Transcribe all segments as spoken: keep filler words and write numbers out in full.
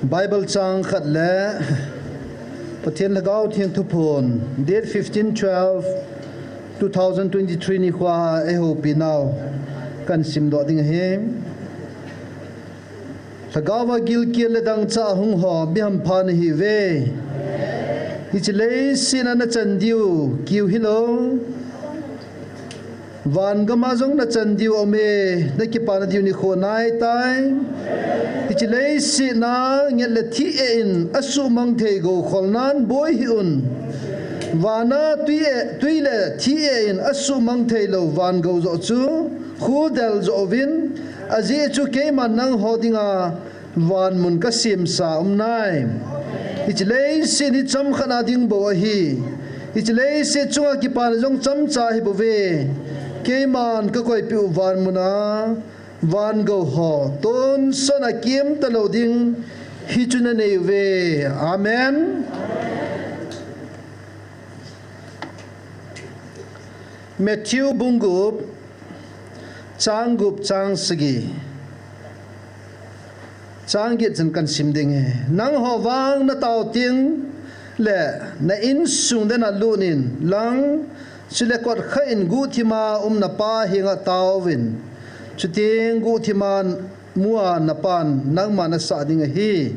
Bible chang khat le Pathen Lhagao Theng thuphon, date fifteen twelve two thousand twenty-three nikho a eihopi nau kahin simdoh ding ahi. Lhagao a gilkel le dangchah a hung ho, mi hampha nahiuve. Hiche leiset a nachan diu kiu hilou, van gam a jong nachan diu aume, nakipana diu nikho nai tai. Hiche leiset a nget le thi eh in asuhmang thei gou kholnan boi hih un. Van a tui eh, tui le thi eh in asuhmang thei lou van gou joh chu khu del joh uvin, ajeh chu keiman nangho dinga van mun kasemsa um nai. Hiche leiset hi chomkhat a ding bou ahi. Hiche leiset chunga kipana jong chomcha ahi bouve. Keiman kakoipeh u van mun a van gou ho tonsot a kiam talou ding hichu nanei uve. Amen. Matthew bung gup, chang gup, chang sagi, chang get chan kahin sim ding ahi. Nangho vang natao teng le na insung dan a lut in lang, chule kotkha in guhthim a um napa henga taovin. Chuteng guhthim a mu a napan nangma nasah ding ahi.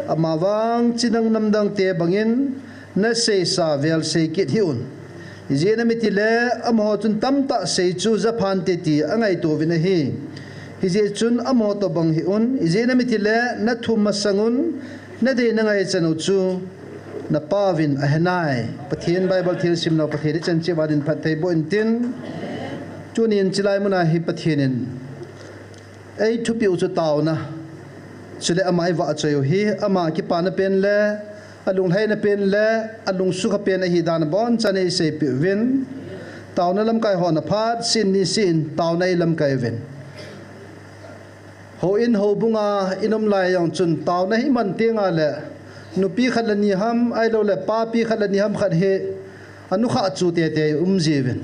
Ama vang chidang namdang te bangin naseisa vel sei kit hih un. Ijeh inem itile amaho chun tamtah sei chu japhante ti angaito uvin ahi. Hijeh chun amaho tobang hih un. Ijeh inem itile nathum masang un, nadei nangaichan u chu napauvin ahenai. Pathen Bible theng simnau Pathen ichan cheh uva din phatthei boh intin. Tunin chulai mun a hi Pathen in eithupi u chu taona, chule ama ivahchoi u hi, ama kipana pen le alunglhaina pen le alungsukha pen ahi dan abonchan eiseipeh uvin. Taona lamkai ho na phat sin ni sin taona ilamkai uvin. Houin houbung a inom lai jong chun taona hi iman teng le nupi khat le ni ham, ahilou le papi khat le ni ham khat hi anukhah chu tete um jiuvin.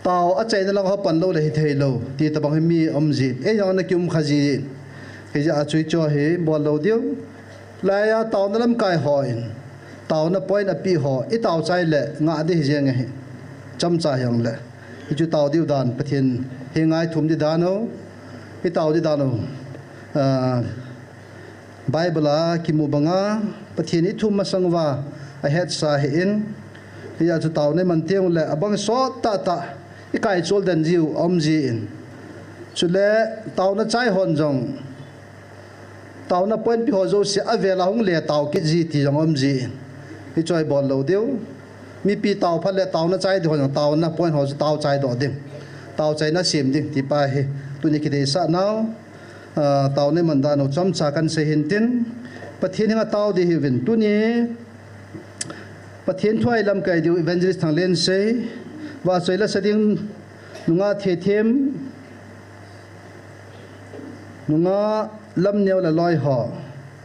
Tao achaina lang ho pan lou le hithei lou ti tobang hi mi um jin. Ei jong ana kium kha jin. Hijeh a chu hiche hi bol lou diu. Laiya taona lamkai hon taona point apeh ho itao chai le ngah ding hi jeng ahi. Chomcha hijongle hichu tao diu dan Pathen hi ngaithum ding dan u, itao ding dan u. Ah, Bible a kimu banga Pathen ithum masang uva ahetsa ahin. Hijeh a chu taona iman teng le abang sot tahtah ikaichol den jiu aum jin. Chule taona chai hon jong taona point pe ho jouse avel a hung le tao kit ji ti jong aum jin. Hichu hi bol lou diu. Mipi tao phat le taona chai ding ho jong taona point ho chu tao chai doh ding. Tao chaina sem ding ti pa hi tuni kideisah nau. Ah, taona iman dan u chomcha kahin sei hintin, Pathen henga tao ding hiuvin. Tuni Pathen thu a ilamkai diu Evangelist Thanglensei, vahchoi la sa ding nungah Thethem, nungah Lamneo le Loiho,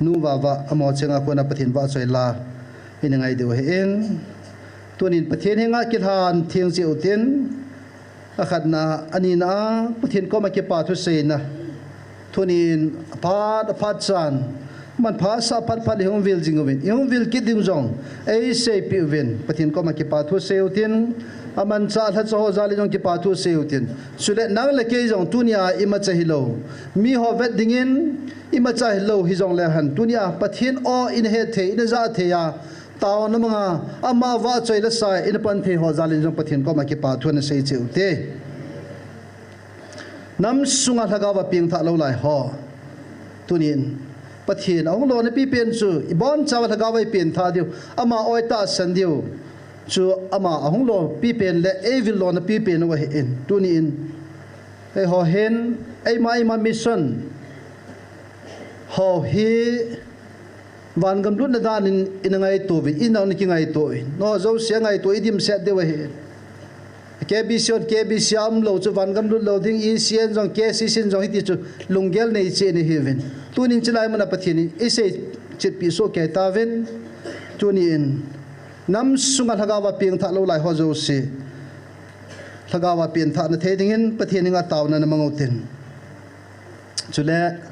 nu Vava, amaho chenga kona Pathen vahchoi la ina ngai diu ahin. Tunin Pathen henga kilhan theng cheh utin, akhatna, anina a Pathen koma kipa thuseina. Tunin aphat, aphat chan manpha sa phat phat le ihung vil jing uvin, ihung vil kit ding jong eiseipeh uvin, Pathen koma kipa thu sei utin, amanchah lhacha ho jal in jong kipa thu sei utin. Chule nang le kei jong tunia imacha hilou, miho vet dingin imacha hilou hijongle hen, tunia Pathen o ina het thei, ina jah thei a, taona manga ama vahchoi la sa ina pan thei ho jal in jong Pathen koma kipa thu ana sei cheh ute. Nam sunga lhagao a pengthah lou lai ho, tunin Pathen ahung lona pipen chu ibonchauva lhagao a ipenthah diu, ama o itahsan diu chu ama ahung lo pipen le eivil lona pipen u ahin. Tunin eiho hin eima eima mission ho hi vangam lutna dan in ina ngaito uvin, ina kingaito uvin. Nangho jouse ngaito idimset diu ahi. K B C hon K B C a umlou chu vangam lut lou ding, E C N jong, K C C in jong hiti chu lunggel nei cheh nahiuvin. Tunin chulai mun a Pathen in eisei chetpi soh kei tauvin. Tunin nam sunga lhagao a pengthah lou lai ho jouse lhagao a pengthah na thei dingin Pathen henga taona na mang utin. Chule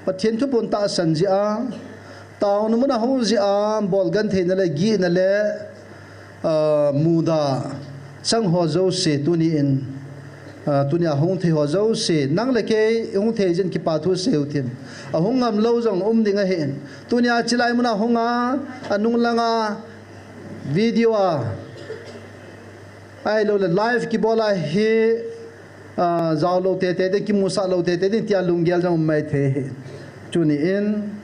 Pathen thuphon tahsan jeh a, taona mun a hung jeh a, bol gentheina le gihna le, ah, muda chang ho jouse tuni in, ah, tuni a hung thei ho jouse, nang le kei hung thei jeh in kipa thu sei u tin. Ahung ngam lou jong um ding ahin. Tuni a chilai mun a hung a, anung lang a, video a, ahilou le live kibol a hi, ah, jao lou tete ding, kimusah lou tete ding, tia lunggel jong um mai thei hi. Tuni in,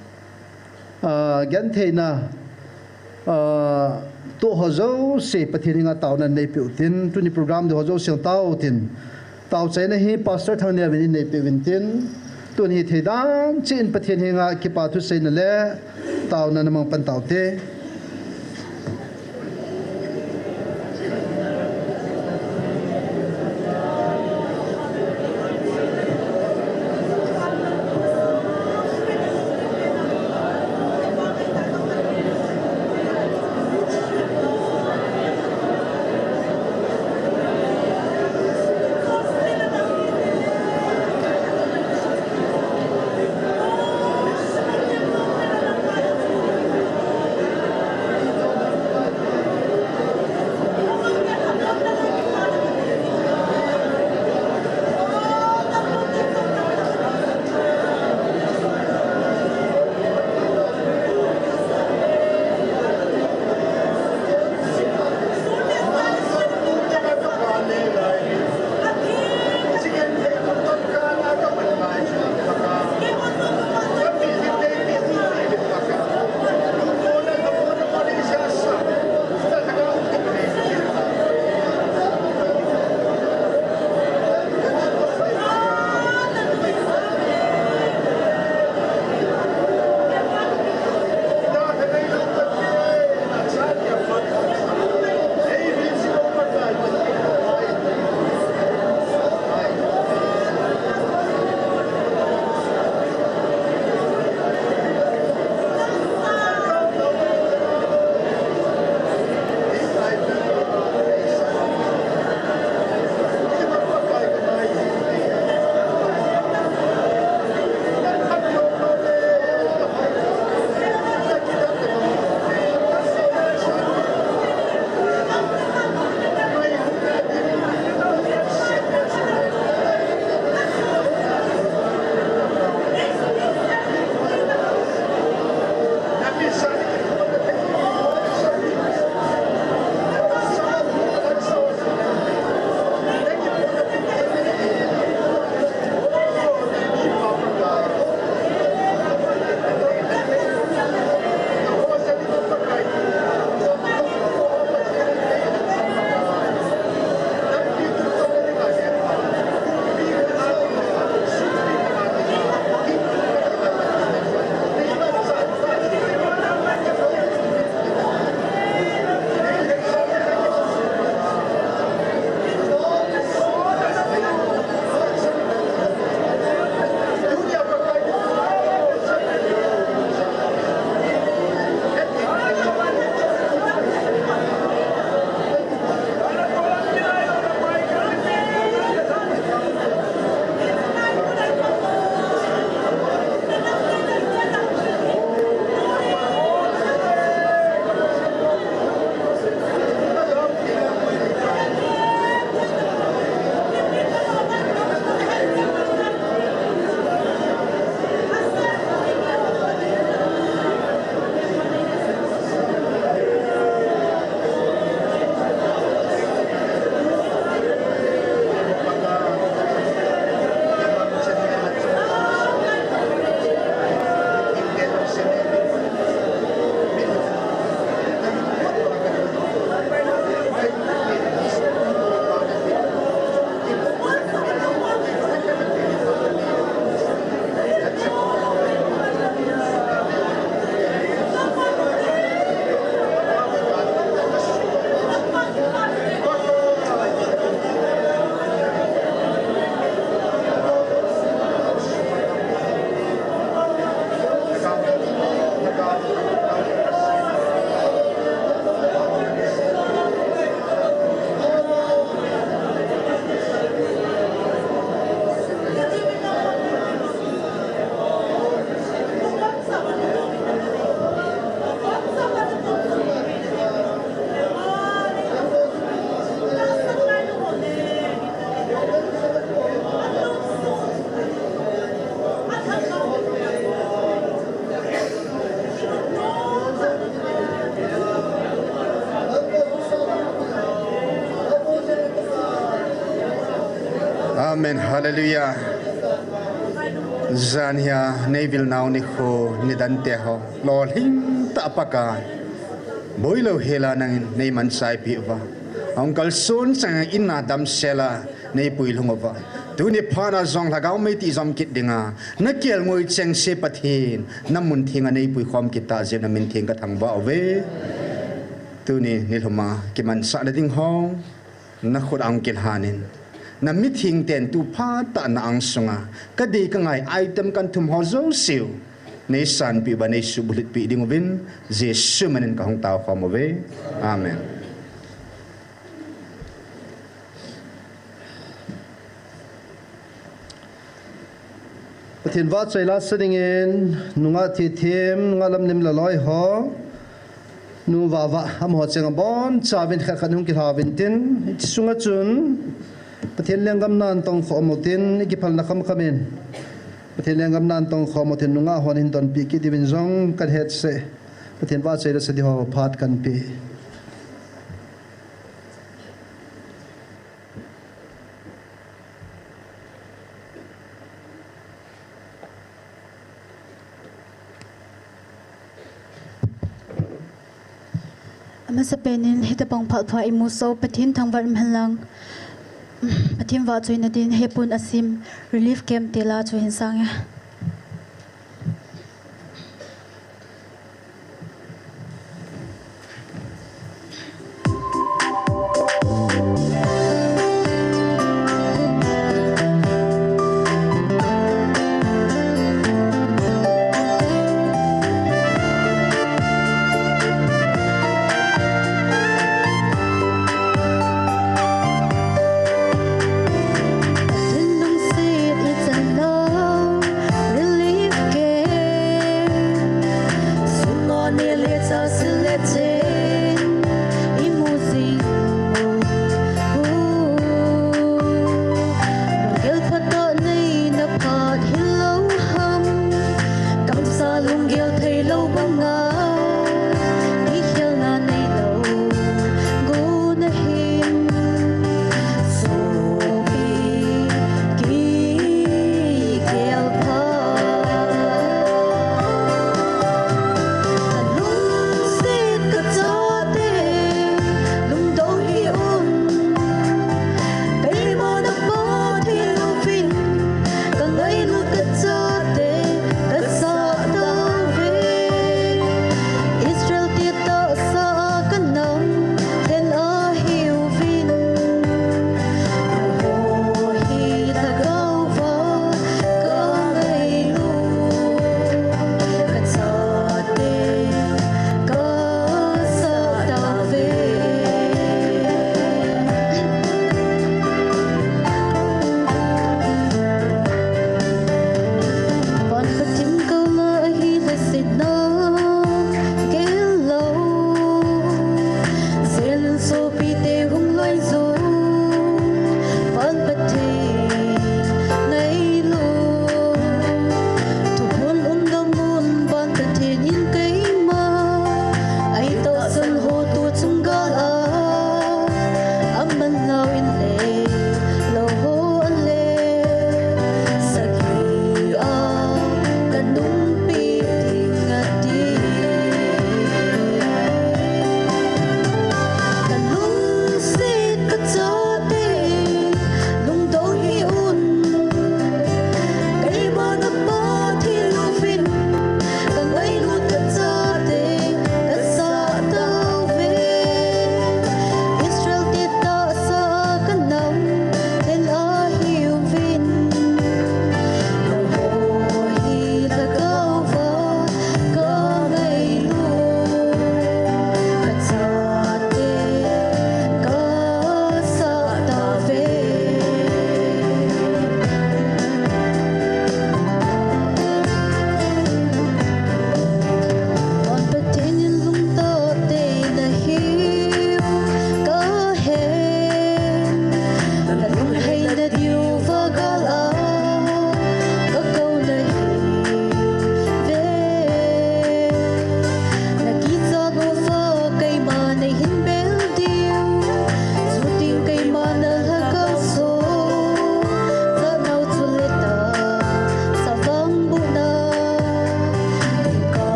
ah, gentheina, ah, toh ho jouse Pathen henga taona neipeh u tin, tuni program ding ho jouse tao u tin. Tao chaina hi Pastor Thangneo in eineipeh uvin tin, tuni hi thei dan cheh in Pathen henga kipa thu seina le taona na mang pan tau te. Amen. Hallelujah. Jan hia neivil nau nikho nidante ho lolhing tah a Pakai, boilou hela nangin neiman chaipi uva, ahung kalson chang in a damsela neipui lhung uva, tuni phat a jong lhagao mei tijom kit dinga nakelngoi chengse Pathen, namun thenga neipui khom kit tah jeh in namin theng kathangvah uve. Tuni nilhum a kimansah nading ho nakhut a hung kilhan in, namitheng ten tu phat tah na angsunga kadei kangai item kanthum ho jouseu neisanpi uva, neisubulhit pi ding uvin, Jesu min in kahung tao khom uve. Amen. Pathen vahchoi lasa dingin, nungah thithem, nungah lamnem laloi ho, nu vava, amaho cheng abonchauvin khat khat hung kilhauvin tin, hiche sunga chun Pathen lenggam nan tongkhom utin, ikiphalna khamkham in Pathen lenggam nan tongkhom utin, nungah hon hin donpi kit diuvin jong kahet seh. Pathen vahchoi lasa ding ho phat kanpe. Amasapen in hitobang phat thua imuso Pathen thangvah in umhen lang, Pathen vahchoina din hepu in asem relief camp te la chu hin sange.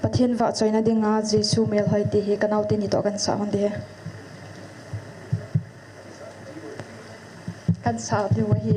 Pathen vahchoina dinga Jesu melhoi ti hi kanaote ni toh kahin sah hon ding ahi. Kahin sah diu ahi.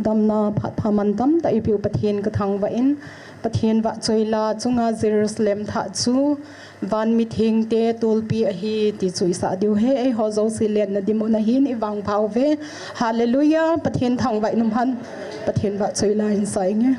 Damna phat pha mantam tah eipeu Pathen kathangvah in, Pathen vahchoi la chunga Jerusalem thah chu van mithengte tolpi ahi ti chu isah diu ahi. Eiho jouse lenna dimun ahin ivangpha uve. Hallelujah. Pathen thangvah in umhen. Pathen vahchoi la hin sa inge.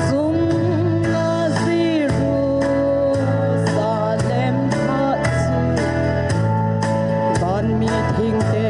Chunga Jerusalem thah chu van mithengte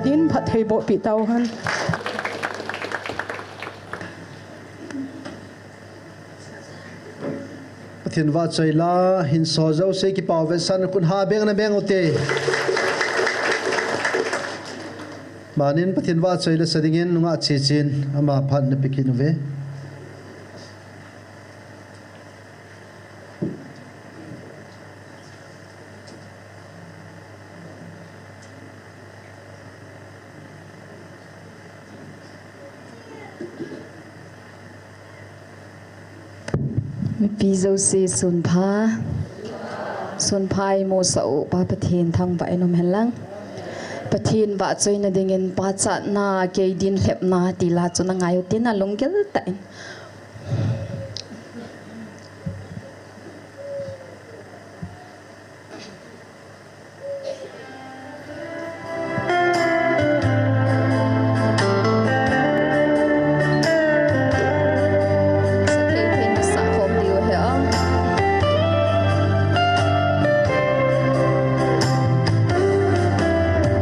Pathen phattheiboh pi tauhen. Pathen vahchoi la, hinsol jouse kipah vetsahna khut ha beng na beng ute. Manin Pathen vahchoi la sa dingin nungah chechin ama phat na pe kit uve. Mipi jouse sunpha, sunpha imusah u Pa Pathen thangvah in um hen lang. Pathen vahchoina dingin pachatna, keidin lhepna ti la chu na ngai u tin, alunggel tah in.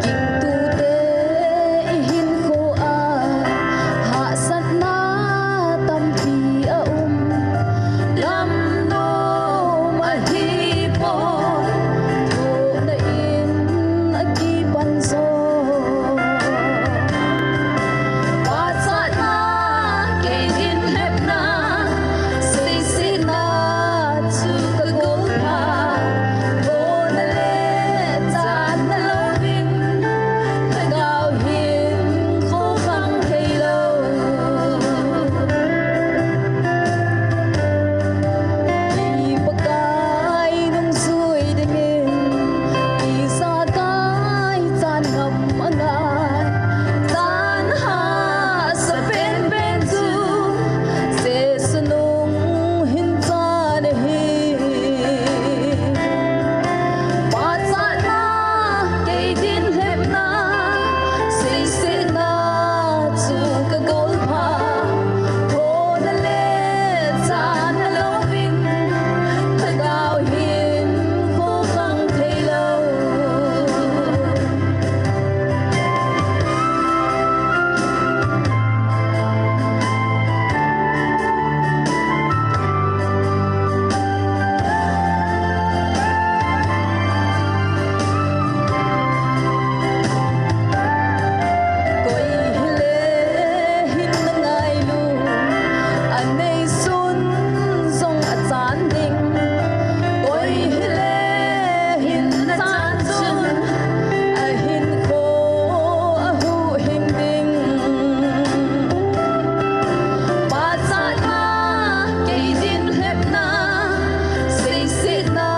Gingtute i hinkho a hahsatna tampi a um. Gamnom ahi pon, thohna in a kipan jo. Pachatna, keidin lhepna, seisetna chu ka golpha. Thohna le channa louvin, lhagao hinkho khang thei lou. I Pakai nungjui dingin, ijakai chan ngam angai. Chan hahsa penpen chu Jesu nung hin chan ahi. Pachatna, keidin lhepna, seisetna chu ka golpha. Thohna le channa louvin, lhagao hinkho khang thei lou. Koi hile hin na ngailu, anei sun jong achan ding. Koi hile hin na chan chun, ahinkho ahuhhing ding. Pachatna, keidin lhepna, seisetna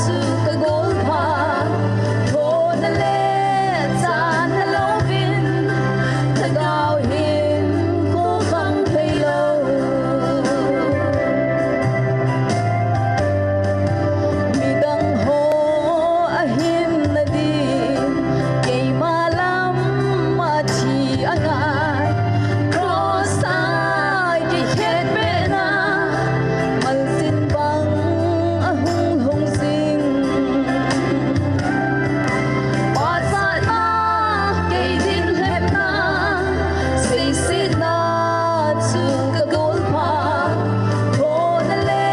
chu ka golpha. Thohna le channa louvin, lhagao hinkho khang thei lou. Midang ho ahinna din, keima lam a thi angai. Cross a kikhetbehna, malsem bang ahung lhung jing. Pachatna, keidin lhepna, seisetna chu ka golpha. Thohna le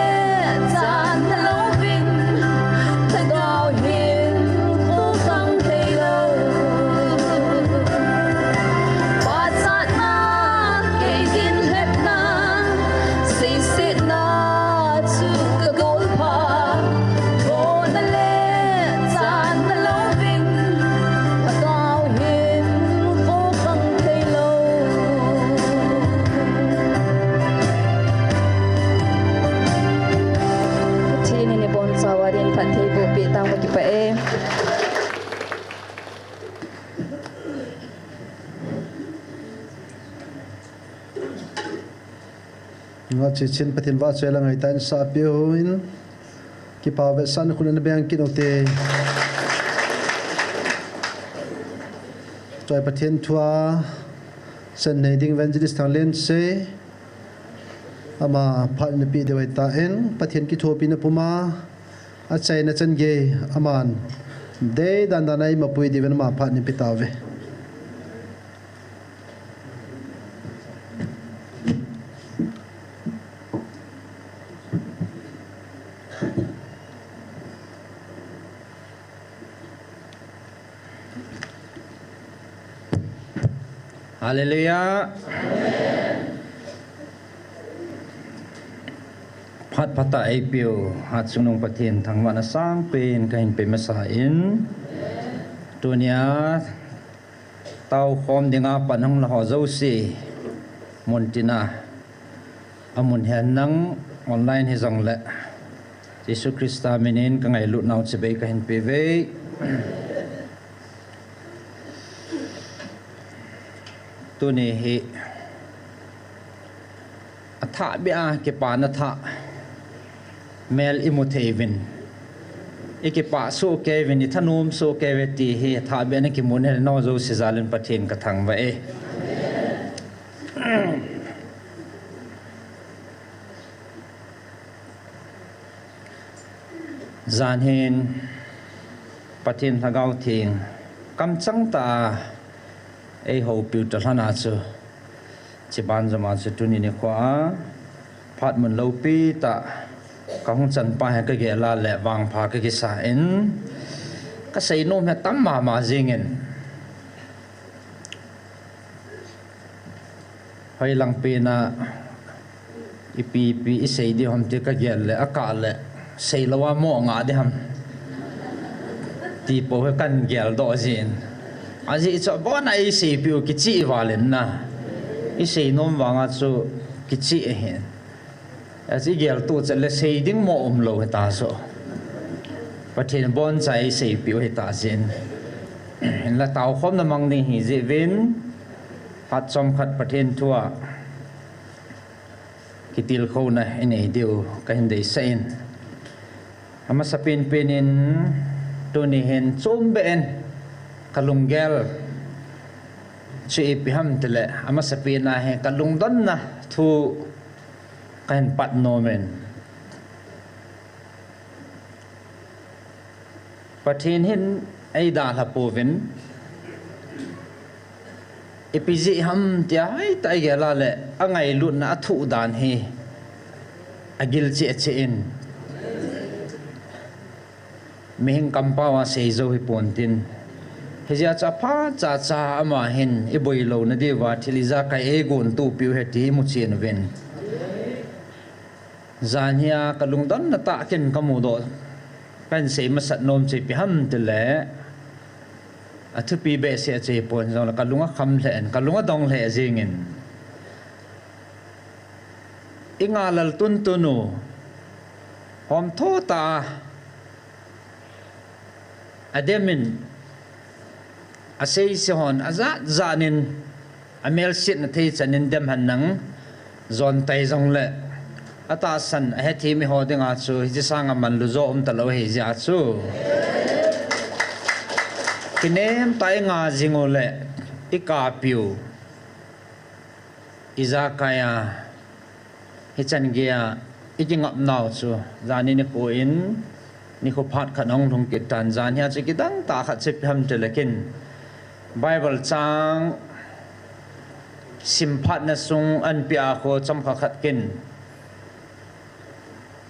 channa louvin, lhagao hinkho khang thei lou. Pachatna, keidin lhepna, seisetna chu ka golpha. Thohna le channa louvin, lhagao hinkho khang thei lou. Pathen in ibonchauva din phattheiboh peh tauhen, kipah e. Nungah chechin Pathen vahchoi la ngaitah in sahpeh uvin, kipah vetsahna khut na beng kit ute. Tua Pathen thua seikhel nei ding Evangelist Thanglen sei, ama phat na pe diu ahitan, Pathen kithopina puma achaina chan gei aman deidan dan a eimapui diuvin ama phat na pe tauve. Hallelujah. Phat phatah eipeu, hatchungnung Pathen thangvahna sangpen kahin pe masa in. Tunia, taokhom dinga pan hung la ho jouse, muntina, amun hen lang online hijongle, Jesu Christa minin kangailutnau chibai kahin pe uve. Tuni hi, athah beh a kipana thah mel imu thei uvin, ikipah soh kei uvin, ithanom soh kei uve ti hi athah beh a nakimu nahi le, nangho jouse jal in Pathen kathangvah e. Jan hin Pathen Lhagao Theng kamchang tah a eihoupiu talhan a chu, chiban jom a chu tuni nikho a phat mun loupi tah kahung chanpa hi kagel a le vangpha kakisa in, kaseinom hi atam mama jengin. Hoilang pen a ipi ipi isei ding ham ti kagel le, akah le seilou a mo ngah ding ham ti pou hi kahin geldoh jin. Ajeh chu abon a eiseipeh u kicheh val in na. Iseinom vang a chu kicheh ahi. Achu igeltoh chet le sei ding mo umlou hita chu, Pathen aboncha eiseipeh u hita jin. Hinla taokhomna mang ding ahijeh uvin, phat chomkhat Pathen thu a kitilkhouna inei diu kahin deisah in. Amasapen pen in, tuni hin chombeh in kalunggel chu ipi ham tile, amasapen a hi kalungdonna thu kahin pat nom in. Pathen hin eidalha pouvin, ipi jeh ham tia hoitah a igel a le, angailutna athoh dan hi agil cheh cheh in, mihing kampao a seijou hiponte. Hijeh a chu aphat cha cha ama hin iboilouna diuva thil ijakai eigontohpeh u ahi ti imuchen uvin. Janhi a kalungdonna tah ken kamudoh, kahin sei masat nom chu ipi ham tile, athupi behseh chu ahipon jongle kalung akham lheh in, kalung adong lheh jengin. Ingah lal tuntun u, homtho tah a adem in, aseise hon ajat jat in, amelsetna thei chan in dem henlang, jon tai jongle, atahsan ahethem ho dinga chu hiche sanga manlu jo umtalou ahijeh a chu, kinem tah a ingah jing u le, ikapiu, ijakai a, hichan gei a ikingapnau chu, janhi nikho in, nikho phat khat ahung lhung kit tan, janhi a chu kidang tah khat chu ipi ham tile ken Bible chang simphatna sung anpeh a khu chomkhat khat ken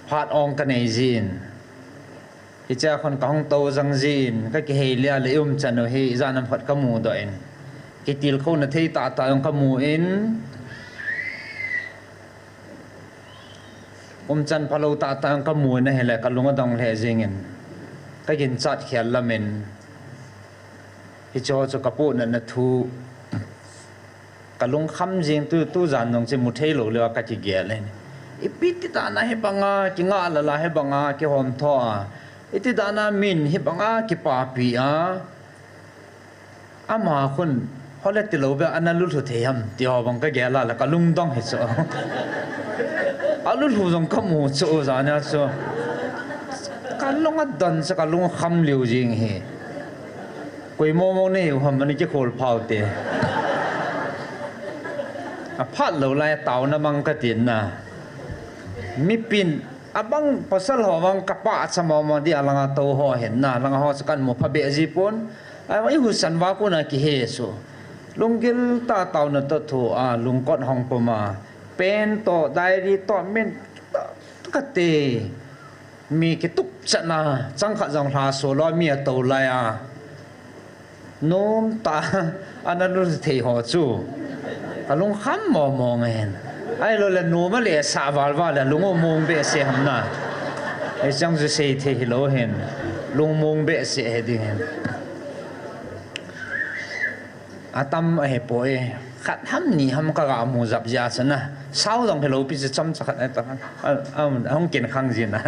phat ong kanei jin. Hichea khun kahung tou jang jin, kakihei leh a le iumchan u hi ijat ham khat kamudoh in, kitilkhouna thei tahtah jong kamu in, umchan phalou tahtah jong kamu in ahile kalung adong lheh jengin, kaginchat khel lam in, hicheho chu kapohnatna thu kalungkham jeng tu, tujan jong chu imu theilou leuva kakigel in. Ipi ti dan a hibanga kingah lal a, hibanga kihomtho a, iti dan a min hibanga kipapi a, ama khun hole tilou beh a ana lulhu thei ham ti ho bang kagel a le kalungdong hi chu. Alulhu jong kamu chu, janhi a chu kalung adon chu, kalungkham lheh jeng hi. Koi momo nahiu ham, ana kikhol phau te. Aphat lou lai taona mang katin na. Mipin abang pasal ho vang kapahcha momo ding a langa tou ho hin na, langa ho chu kamu phabeh ji pon. Ahivang ihusan uva kona kihe chu, lunggil tah a taona toh thoa, lungkot hong puma, pen toh, diary toh, min toh, kati. Mi kitupchatna chang khat jong lhaso lou, mi atou lai a, nomtah a ana lulhu thei ho chu, Kalung kham mong mong ahin. Ahilou le noma le sa val val le lung mong behseh ham na. Ei chang ju sei thei hilou hin. Lung mong behseh he ding hin. Atam ahi poi. Khat ham ni ham ka ga mu jap jia chana. Sao jong hilou pi chu chomcha khat ahi ta. A, a, ahung kin khang jin a.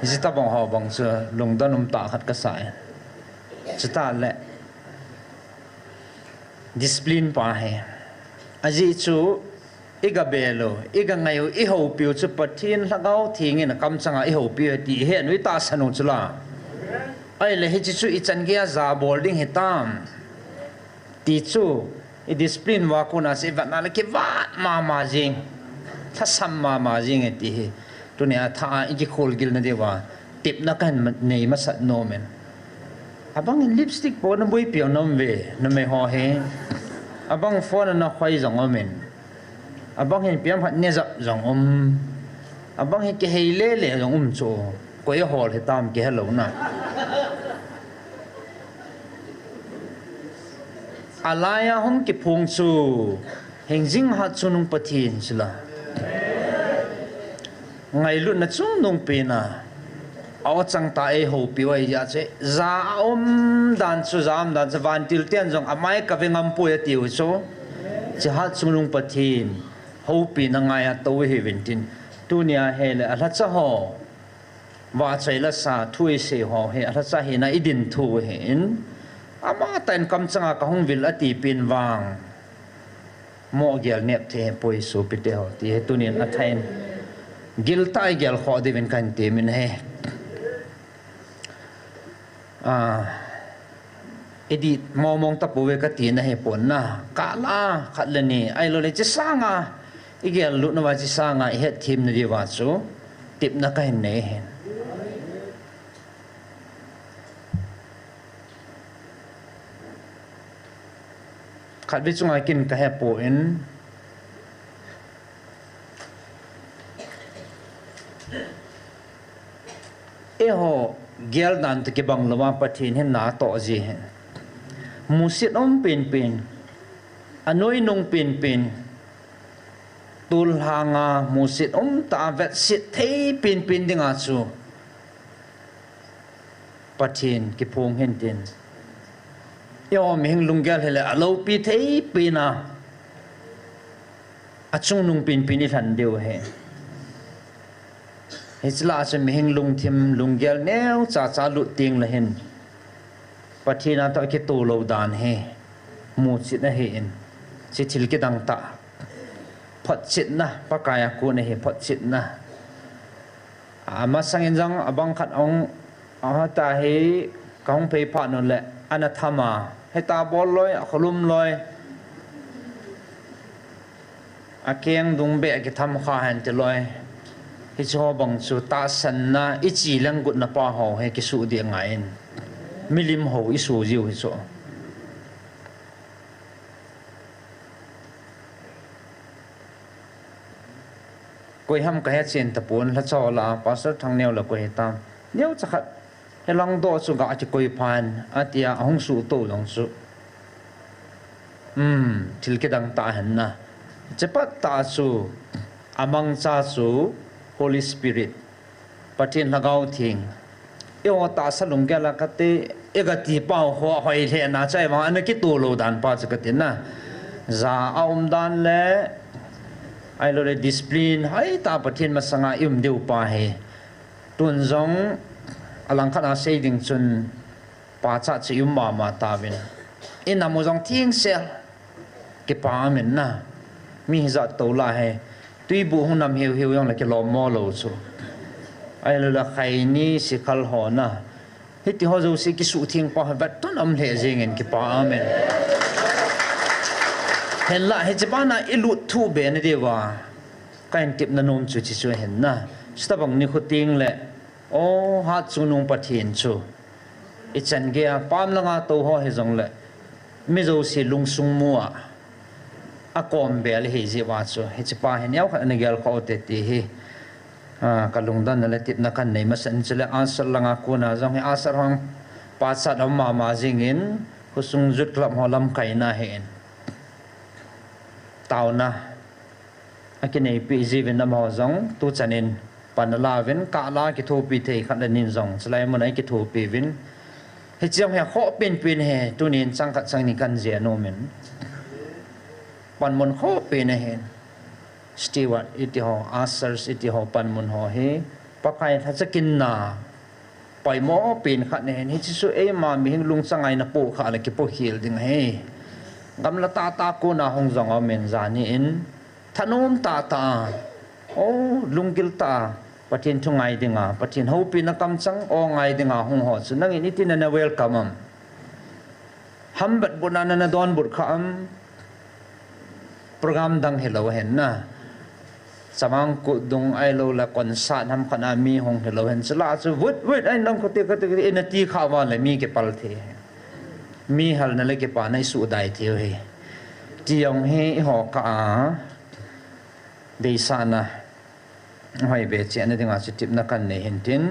Hiche tabang ho bang chu lungdon um tah khat ka sa e. Chuta le discipline pa hi. Ajeh chu i ga bel u, i ga ngai u, i houpi u chu Pathen Lhagao Theng in a kamchang a i houpi u ti i het u, i tahsan u chu la. Ahile hiche chu i chan gei a ja bol ding hitam ti chu i discipline uva kona chu i vet na le kivat mama jing, lhasam mama jing e ti hi. Tunia tha a i kikhol gil na diuva tepna kahin ma-, nei masat nom in. Abang in lipstick po na boipi u na um ve, numei ho hi. Abang phone na khoi jong um in. Abang hin piam khat ne jap jong um. Abang hi kihei le le jong um chu. Koi hol hitam kihe lou na. Alai a hung kiphong chu. Hingjing Hatchungnung Pathen chu la. Ngailutna chungnung pen a, a-o chang tah a ei houpi u ahi jeh chun, ja a um dan chu, ja a um dan chu, vantil ten jong amai ka ve ngam poi ati u chu, hiche Hatchungnung Pathen houpina ngai a tou hi uvin tin, tunia hi le a lhacha ho, vahchoi la sa thu i sei ho hi, a lhacha hina i din thu hi in, amatah in kamchang a ka hung vil ati pen vang. Mo gel nep thei poi sopi te ho, ti hi tunin a thain. Gil tah a i gel khoh diuvin kahin temin ahi. A, i dit mong mong tapou ve ka tina hi pon na. Kah la, khat le ni, ahilou le hiche sanga, i gel lut nauva hiche sanga, i het them na diuva chu, tepna kahin nei hin. Khatvei chunga kin ka he poi. Eiho, gel dan toh kibang louva Pathen hin na atoh ji hin. Musit um penpen. Anoi nung penpen. Tol hanga musit um tah a vetsit thei penpen dinga chu. Pathen kiphong hin tin. Eiho mihing lunggel hi le aloupi thei pen a. Achungnung penpen i lhen diu ahi. Hiche lah a chu mihing lungthim lunggel neo chacha lut teng le hin. Pathen a toh kitoh lou dan hi. Musit ahi in. Hiche thil kidang tah. Photchetna, Pakai a kon ahi photchetna. Amasang in jong abang khat ong, a, tahi ka hung phei phat nu le, ana tham a, hita bol loi, akholum loi, akeng dung beh kitham kha hen ti loi. Hiche ho bang chu tahsanna, i chi leng gutna pa ho hi kisuh ding ngai in. Milim ho i suh jiu hi chu. Koi ham ka he chen tapon, lhacha ho lah a, Pastor Thangneo la koi hitam. Neocha khat, hilang doh chu ga kikoi phan, atia ahung suhto jong chu. Um, thil kidang tah hen na. Chepat tah chu, amangcha chu, Holy Spirit. Pathen Lhagao Theng. Eiho tahsa lunggel a kati, i kati pau ho, hoi lheh na chai vang, ana kitoh lou dan pa chu kati na. Ja a um dan le, ahilou le discipline, hoi tah Pathen masanga i um diu pa hi. Tun jong, alangkhat a sei ding chun, Pachat chu i um mama tauvin. I nam u jong thengsel. Kipa aum in na. Mi hijat tou lah hi. Tuibuh hung nam hiu hiu jong le kilom mo lou chu. Ahilou le khaini sikhal ho na. Hiti ho jouse kisuhtheng pa hi vetton um lheh jeng in kipa aum in. Hinlah hiche bana i lut thu be na diuva. Ka hin tepna nom chu hiche chu hin na. Chutabang nikho teng le. O, Hatchungnung Pathen chu. I chan gei a, pam langa tou ho hijong le. Mi jouse lungsung mu a. Akom bel hi jiu va chu. Hiche pa hi neokhat ana gel khoh u te ti hi. A, ka lungdon na le tepna kan nei masat in chule Ansar langa kona jong hi Ansar hung pachat um mama jing in. Khosung Youth Club ho lamkaina hi in. taona akineipi jiuvin amaho jong tuchan in pan alauvin, kah la kithopi thei khat le ni jong chulai mun a kithopi uvin. Hiche jong hi khoh penpen ahi, tunin chang khat chang ni kan jih nom in. Panmun khoh pen ahi. Steward iti ho, ushers iti ho, panmun ho hi Pakai lhacha kinna poimo pen khat ahi. Hiche chu eima mihing lungchang a i na pohkhah le kipohkhel ding ahi. Gamla tahtah kona hung jong aumin, jani in thanom tahtah a, o, lunggil tah a Pathen thu ngai dinga, Pathen houpina kamchang o ngai dinga hung ho chu nangin iti na na welcome am? Hambat butna na na donbut kha am? Program dang hilou hen na, Chavang Kut dung ahilou le concert ham khat a mi hung hilou hen, chule chu vut vut a in lang khuti khuti in ati kha uva le mi kipal thei, mi halna le kipana i sudai thei u ahi. Ti jong hi eiho kah a deisahna hoi be cheh na dinga chu tipna kan nei hin tin.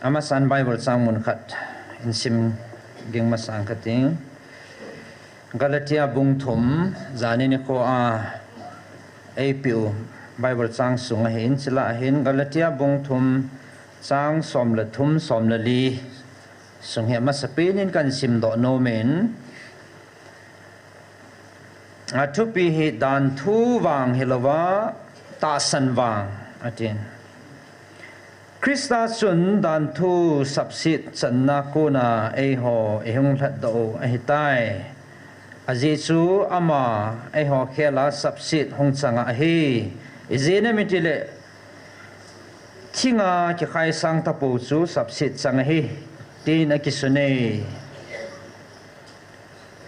Amasan Bible chang mun khat in sim ging masang khat in. Galatia bung thum, jani nikho a eipeh u Bible chang sung ahin, chule ahin Galatia bung thum chang som le thum, som le li sung hi amasapen in kan simdoh nom in, athupi hi danthu vang hilouva, tahsan vang atin. Christa chun danthu sapset channa kona eiho eihung lhatdoh u ahitai. Ajeh chu ama eiho khel a sapset hung chang ahi. Ijeh inem itile, thinga kikhaisang tapou chu sapset chang ahi, tin akisun e.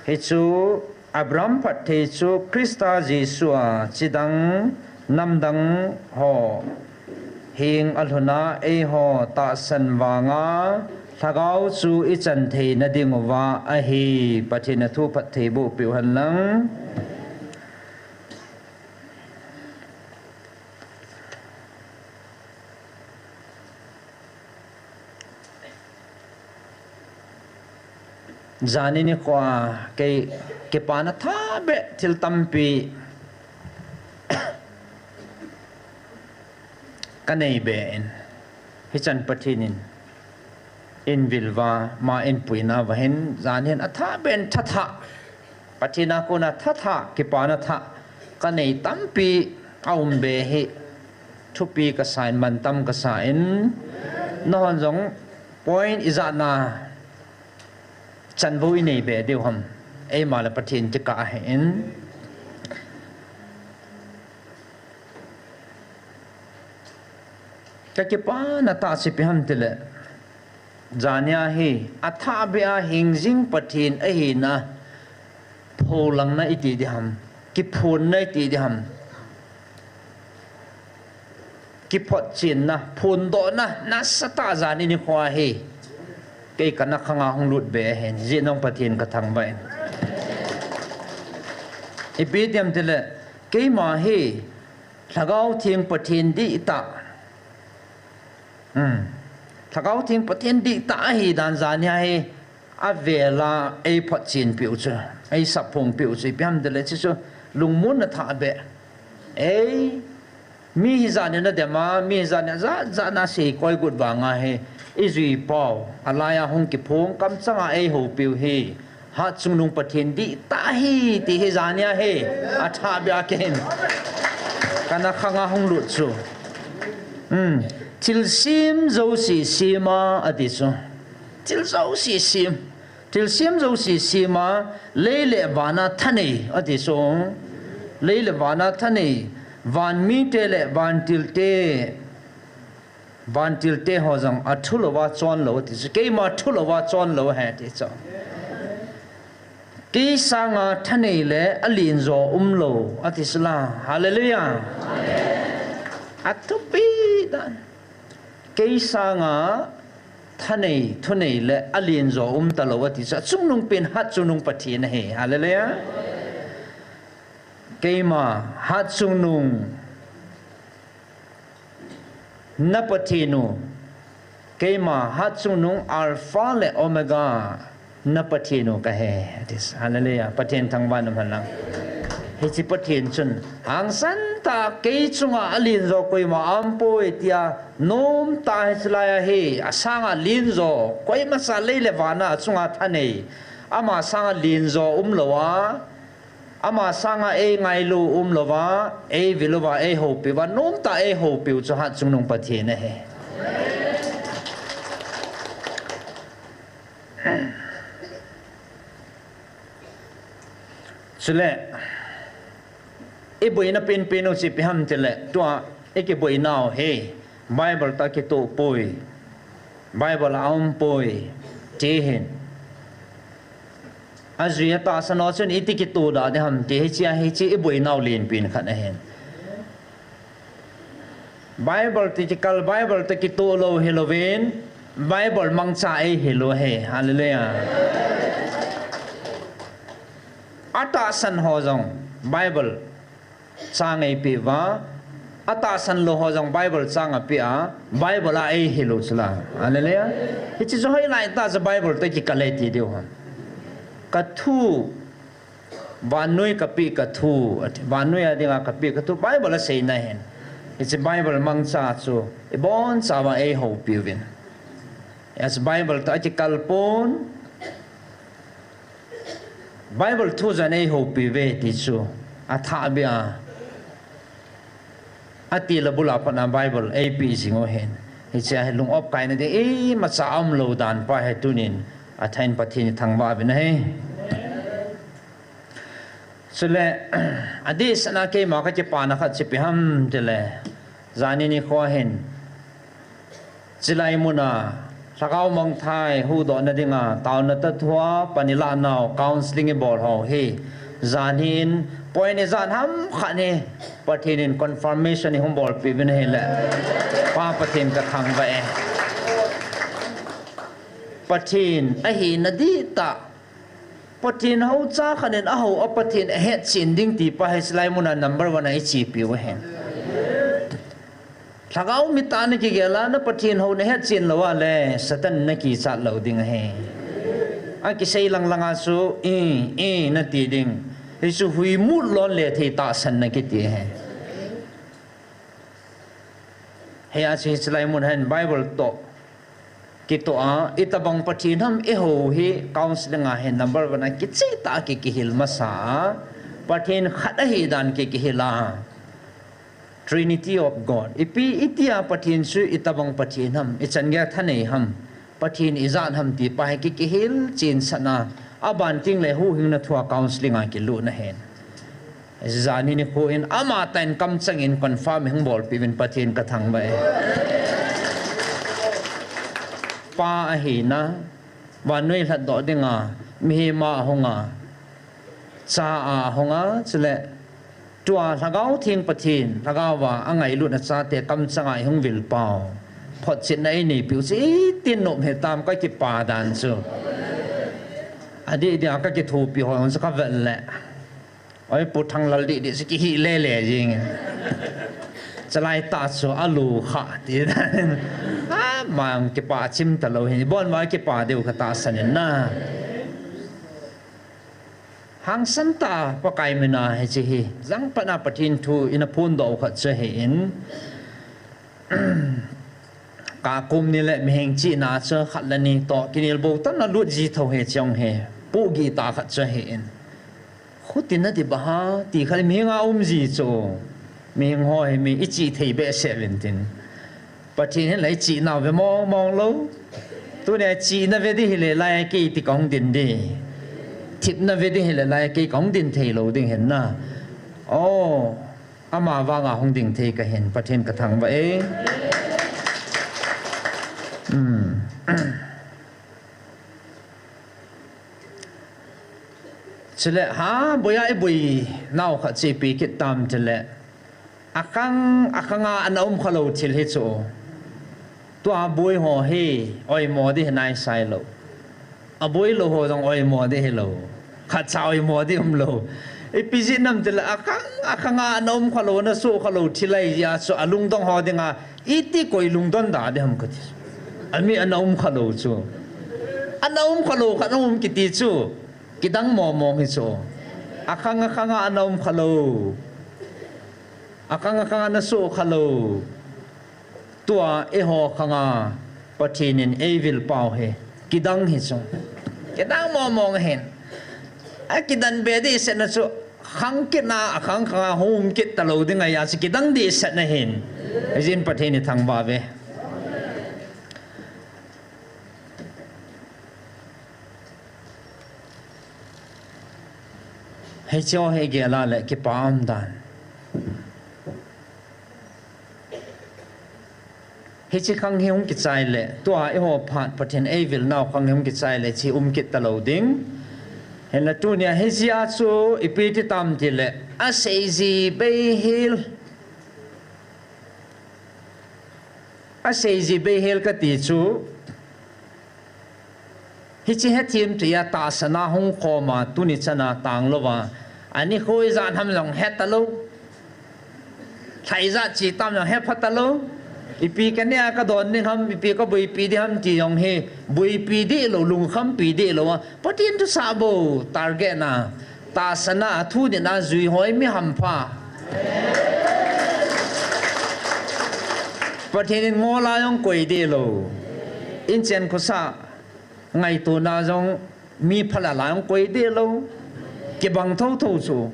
Hichu Abraham phatthei chu Christa Jesu a chidang namdang ho heng alhun a eiho tahsan vanga lhagao chu ichan theina dinguva ahi. Pathen athu phatthei boh peh u hen lang. Jani nikho a kei kipana thah beh thil tampi kanei be in, hichan Pathen in einvil uva, ama einpuina uva hin, jani hin athah beh in thathah, Pathen a kona thathah, kipana thah kanei tampi aum be hi, thupi kasa in, mantam kasa in, nahon jong point ijat na chanvou inei be diu ham? Eima le Pathen kikah ahin. Kakipana tah chu ipi ham itile, jani a hi athah beh a hingjing Pathen ahina pholangna iti diham, kiphonna iti diham, kiphotchenna, phondohna nasatah jani nikho a hi kei kana khanga hung lut be ahin, jeh nom Pathen kathangvah in. Ipi ti ham itile, keima hi Lhagao Theng Pathen dihtah, Lhagao Theng Pathen dihtah ahidan jani a hi avel a eiphotchen peh u chu, eisaphong peh u chu ipi ham itile, chuchu lungmonna thah beh. Ei, mi hijat in adem a, mi hijat in ajat jat na seikoi got vanga hi ijui pau, alai a hung kiphong kamchang a eihoupiu hi Hatchungnung Pathen dihtah ahi ti hi jani a hi athah beh a kei hin kana khanga hung lut chu. Thilsem jouse sem a ati chu. Thil jouse sem, thilsem jouse sem a, lei le van a thanei ati chu. Lei le van a thanei, vanmite le vantilte, vantilte ho jong athulouva chonlou ati chu. Keima thulouva chonlou ahi ati chu. Kei sanga thanei le alenjo umlou ati chu la. Hallelujah. Athupi dan. Kei sanga thanei, thunei le alenjo umtalou ati chu. Achungnung pen Hatchungnung Pathen ahi. Hallelujah. Keima Hatchungnung Na Pathen u, keima hatchungnung Alpha le Omega, na Pathen u kahi. Hallelujah. Pathen thangvah in umhen lang. Hiche Pathen chun, hangsan tah a kei chunga alen jo koima aumpoi tia, nomtah a hiche lai a hi, asanga alen jo, koimacha lei le van a chunga thanei, ama sanga alen jo umlou a, ama sanga eingailu umlouva, eivil uva, eihoupi uva, nomtah a eihoupi u chu hatchungnung Pathen ahi. Chule, iboina penpen u chu ipi ham tile, tua ikiboinau hi Bible toh kitoh poi, Bible a aumpoi, ti ahin. Ajui atahsan ho chun iti kitoh da ding ham ti, hiche a hiche iboinau lenpen khat ahin. Bible toh kikal, Bible toh kitoh lou hilouvin, Bible mangcha eihil u ahi. Hallelujah. Atahsan ho jong Bible chang eipeh uva, atahsan lou ho jong Bible chang apeh a, Bible a eihil u chula. Hallelujah. Hiche chu hoilai tah chu Bible toh kikal e ti diu ham. Kathu, vannoi kapeh kathu, vannoi a dinga kapeh kathu, Bible a seina ahin. Hiche Bible mangcha chu ibonchauva eihoupi uvin. Hiche Bible toh akikal pon, Bible thu jong eihoupi uve ti chu athahbeh a, atil abul a pat a Bible eipeh jing u ahin. Hiche a hi lung opkaina ding imacha aumlou dan pa hi tunin athah in Pathen ithangvah uvin ahi. Chule, adehset a keima kakipana khat chu ipi ham tile, janhi nikho hin, chulai muna Lhagao Mangthah huhdohna dinga taona toh thua pan ilah nau counselling ibol ho hi, janhi in point ijat ham khat hi Pathen in confirmation eihung bolpeh uvin ahile, Pa Pathen kathangvah e. Pathen ahina dihtah, Pathen houcha khat in ahou a Pathen ahetchen ding ti pa hi chulai muna number one a ichepiu ahin. Lhagao mit a nakigel a, na Pathen hou nahetchen lou a le, Satan nakichat lou ding ahi. Akisei lang langa chu, i, i, nati ding. Hichu hui mut lon le thei tahsanna kiti ahi. Hia chu hiche lai mun hin Bible toh kitoh a, itobang Pathen ham ihou hi counselling a hin number one a kichehtah a ki, kihil masa a, Pathen khat ahi dan ki, kihil a. Trinity of God. Ipi itia Pathen chu itobang Pathen ham, ichan geiya thanei ham, Pathen ijat ham ti pa hi ki, kihil chensahna, aban tengle huhhingna thua counselling a kilutna ahin. Janhi nikho in amatah in kamchang in confirm eihung bolpeh uvin Pathen kathangvah e. Pa ahina, vannoi lhatdoh dinga, mihem a ahunga, cha a ahunga, chule tua Lhagao Theng Pathen, Lhagao a angailutna chate kamchanga eihung vilpau, photchetna eineipeu chu itin nom hitam, kakipa dan chu. Adeh dia kakithopi ho jong chu kavet le, oi, Pu Thanglal didi chu kihil lele jeng in. Chulai tah chu alu kha ti dan in, ama kipah chim talou hin, ibon uva kipa diu katahsan in na. Hangsan tah a Pakai mina hiche hi jangpatna Pathen thu ina phondoh u khat chu ahin, kakom ni le mihing chihna chu khat le ni toh kinelbou tah in alut ji thou hi chong hi, pohgih tah khat chu ahin. Khuti nadip a ha, ti khat mihing a um ji chu. Mihing ho hi mi ichih thei behseh uvin tin, Pathen hin la ichihnau ve mong mong lou. Tunia chihna ve ding hile, lai kei ti kahung din ding. Thepna ve ding hile, lai kei kahung din thei lou ding hin na. O, ama vanga hung ding thei kahin, Pathen kathangvah e. Chule, ha, boi a iboinau khat chu ipi kit tam tile, akhang, akhanga ana um khalou thil hi chu. Tua boi ho hi oimo ding hi naisai lou. Aboilou ho jong oimo ding hilou. Khatcha oimo ding umlou. Ipi jeh ham itile akhang, akhang a ana um khalou, ana soh khalou thil ahi jeh a chu alungdong ho dinga iti koi lungdon da ding ham kati. Ami ana um khalou chu. Ana um khalou khat ana um kiti chu. Kidang mong mong hi chu. Akhang, akhang a ana um khalou. Akhang, akhang a ana soh khalou. Tua eiho khang a Pathen in eivil pau hi kidang hi chu. Kidang mong mong ahin. Akidan be ding setna chu khang kit na, akhang khang a hung um kit talou ding ahi a chu kidang ding setna ahin. Hijeh in Pathen ithangvah uve. Hiche hi gel a le kipa um dan. Hiche khang hi hung kichai le, tua eiho phat Pathen eivil nau khang hi hung kichai le, hiche um kit talou ding. Hinla tunia hiche a chu ipi ti tam tile, asei ji beihel. Asei ji beihel kati chu, hiche hethem thei a tahsan a hung khom a, tuni chan a tang louva, ani khoi ijat ham jong he talou. Lha ijat che tam jong he pha talou. Ipi kanei a kadon ding ham, ipi kaboipi ding ham ti jong hi boipi deh lou, lungkhampi deh lou a, Pathen thusah bou target na, tahsan a, athu nit a jui ho hi mi hampha. Pathen in ngol a jong koi deh lou. Inchen khosah, ngaito na jong mi phalal a jong koi deh lou. Kibang thotho chu.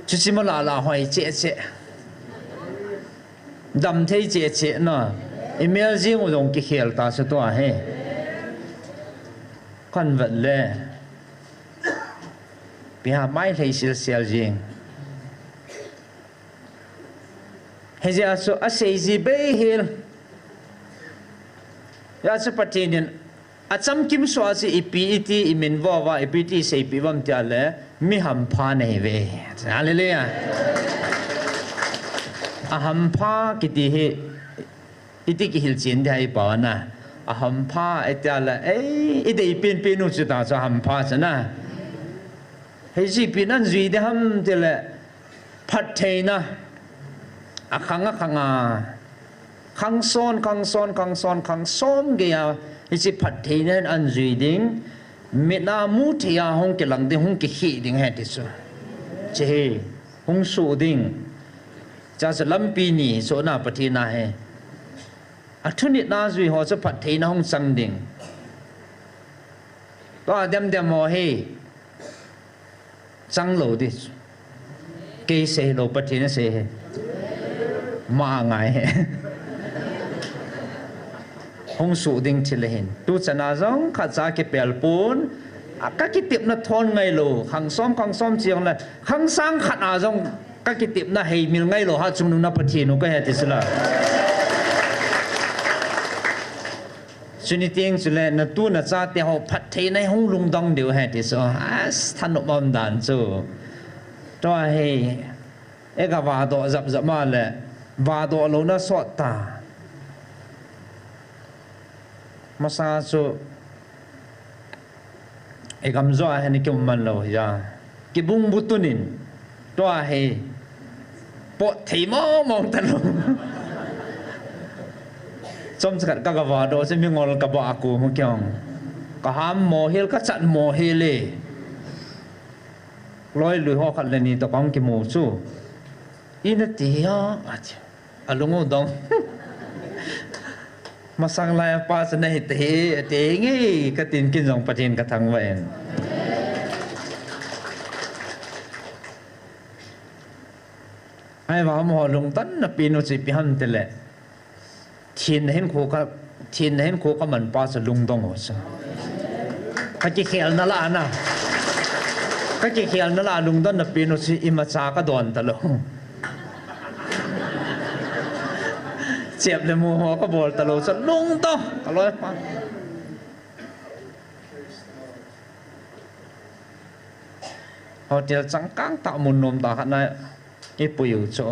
Chuche mala la hoi cheh cheh. Damthei cheh cheh na. Imel jing u jong kikhel ta chu tua hi. Kan vet le. Ipi ham mai lhei silsel jing. Hijeh a chu asei ji beihel. Hijeh a chu Pathen in achamkim soh a chu ipi iti imin vo uva, ipi iti iseipeh uvam tia le, mi hampha nahiuve. Hallelujah. Ahampha kiti hi, iti kihil chen ding ham ipao na. Ahampha itia le, ei, idei penpen u chu ta chu ahampha chu na. Hiche ipi nan jui ding ham tile, phattheina. Akhang akhang a. Khang son, khang son, khang son, khang som gei a. Hiche phattheina hin an jui ding. Mit a mu thei a hung kilang ding, hung kikhih ding ahi ti chu. Hiche hi, hung suh ding. Hiche chu lampi ni chu na Pathen a hi. Athu nit a jui ho chu phattheina hung chang ding. Tua dem dem ho hi. Chang lou ding. Kei sei lou, Pathen asei hi. Ama ngai hi. Hung suh ding thil ahin. Tu chan a jong khatcha kipel pon. A kakitepna thon ngai lou. Khang som, khang som chi jong le. Khang sang khat a jong kakitepna heimil ngai lou. Hatchungnung na Pathen u kahi ti chu la. Chuni teng chule, natu nachate ho phattheina hung lungdong diu ahi ti chu. As, thanop um dan chu. Tua hi, ega vahdoh jap jap ma le, vahdoh louna sot ta. Masa chu, Igam jo a hin kium man lou ahi a. Kibung bu tun in. Tua hi. Pot thei mong mong talou. Chomcha khat ka, ka vahdoh chu mingol ka bah a ku mu kiong. Ka ham mo hel, ka chat mo hel e. Loi lui ho khat le ni toh kong kimu chu. Ina ti a, a ti. Alung u dong. Masang lai a pa chu nahi te hi, ati nge, ka tin kin jong Pathen ka thangvah in. Ahivang amaho lungdonna pen u chu ipi ham tile. Thenna hinkho ka, thenna hinkho ka man pa chu lungdong u chu. Ka kikhelna lah a na. Ka kikhelna lah a lungdonna pen u chu imacha ka don talou. Chep le mu ho ka bol talou chu lungdong ka loi pa. Hotel changkang tah mun nom tah khat na i pui u chu.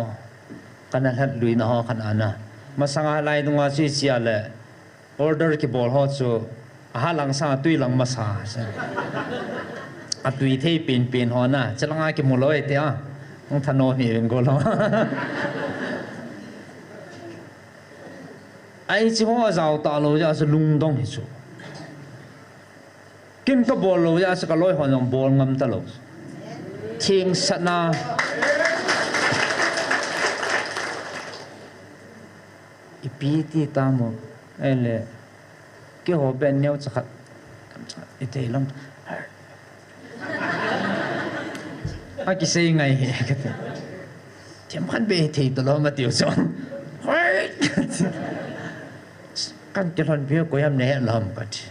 Kana lhat lui na ho khat a na. Masanga lai dunga chu i chia le. Order kibol ho chu, ahat lang sang a tui lang masa. Atui thei penpen ho na, chalanga kimu lou e tia. Hung thano ni ven go lou. Ai chi ho ajao talou jeh a chu lungdong hi chu. Kin kabol lou jeh a chu kaloi hon jong bol ngam talou. Thing satna. Ipi ti tamo. Ele. Keiho ben neo chakhat. Ithei lam. Akisei ngai hi kati. Themkhat be thei talou ma tiu chu. Hoi. Kan kilhon pi koi ham ne lom kati.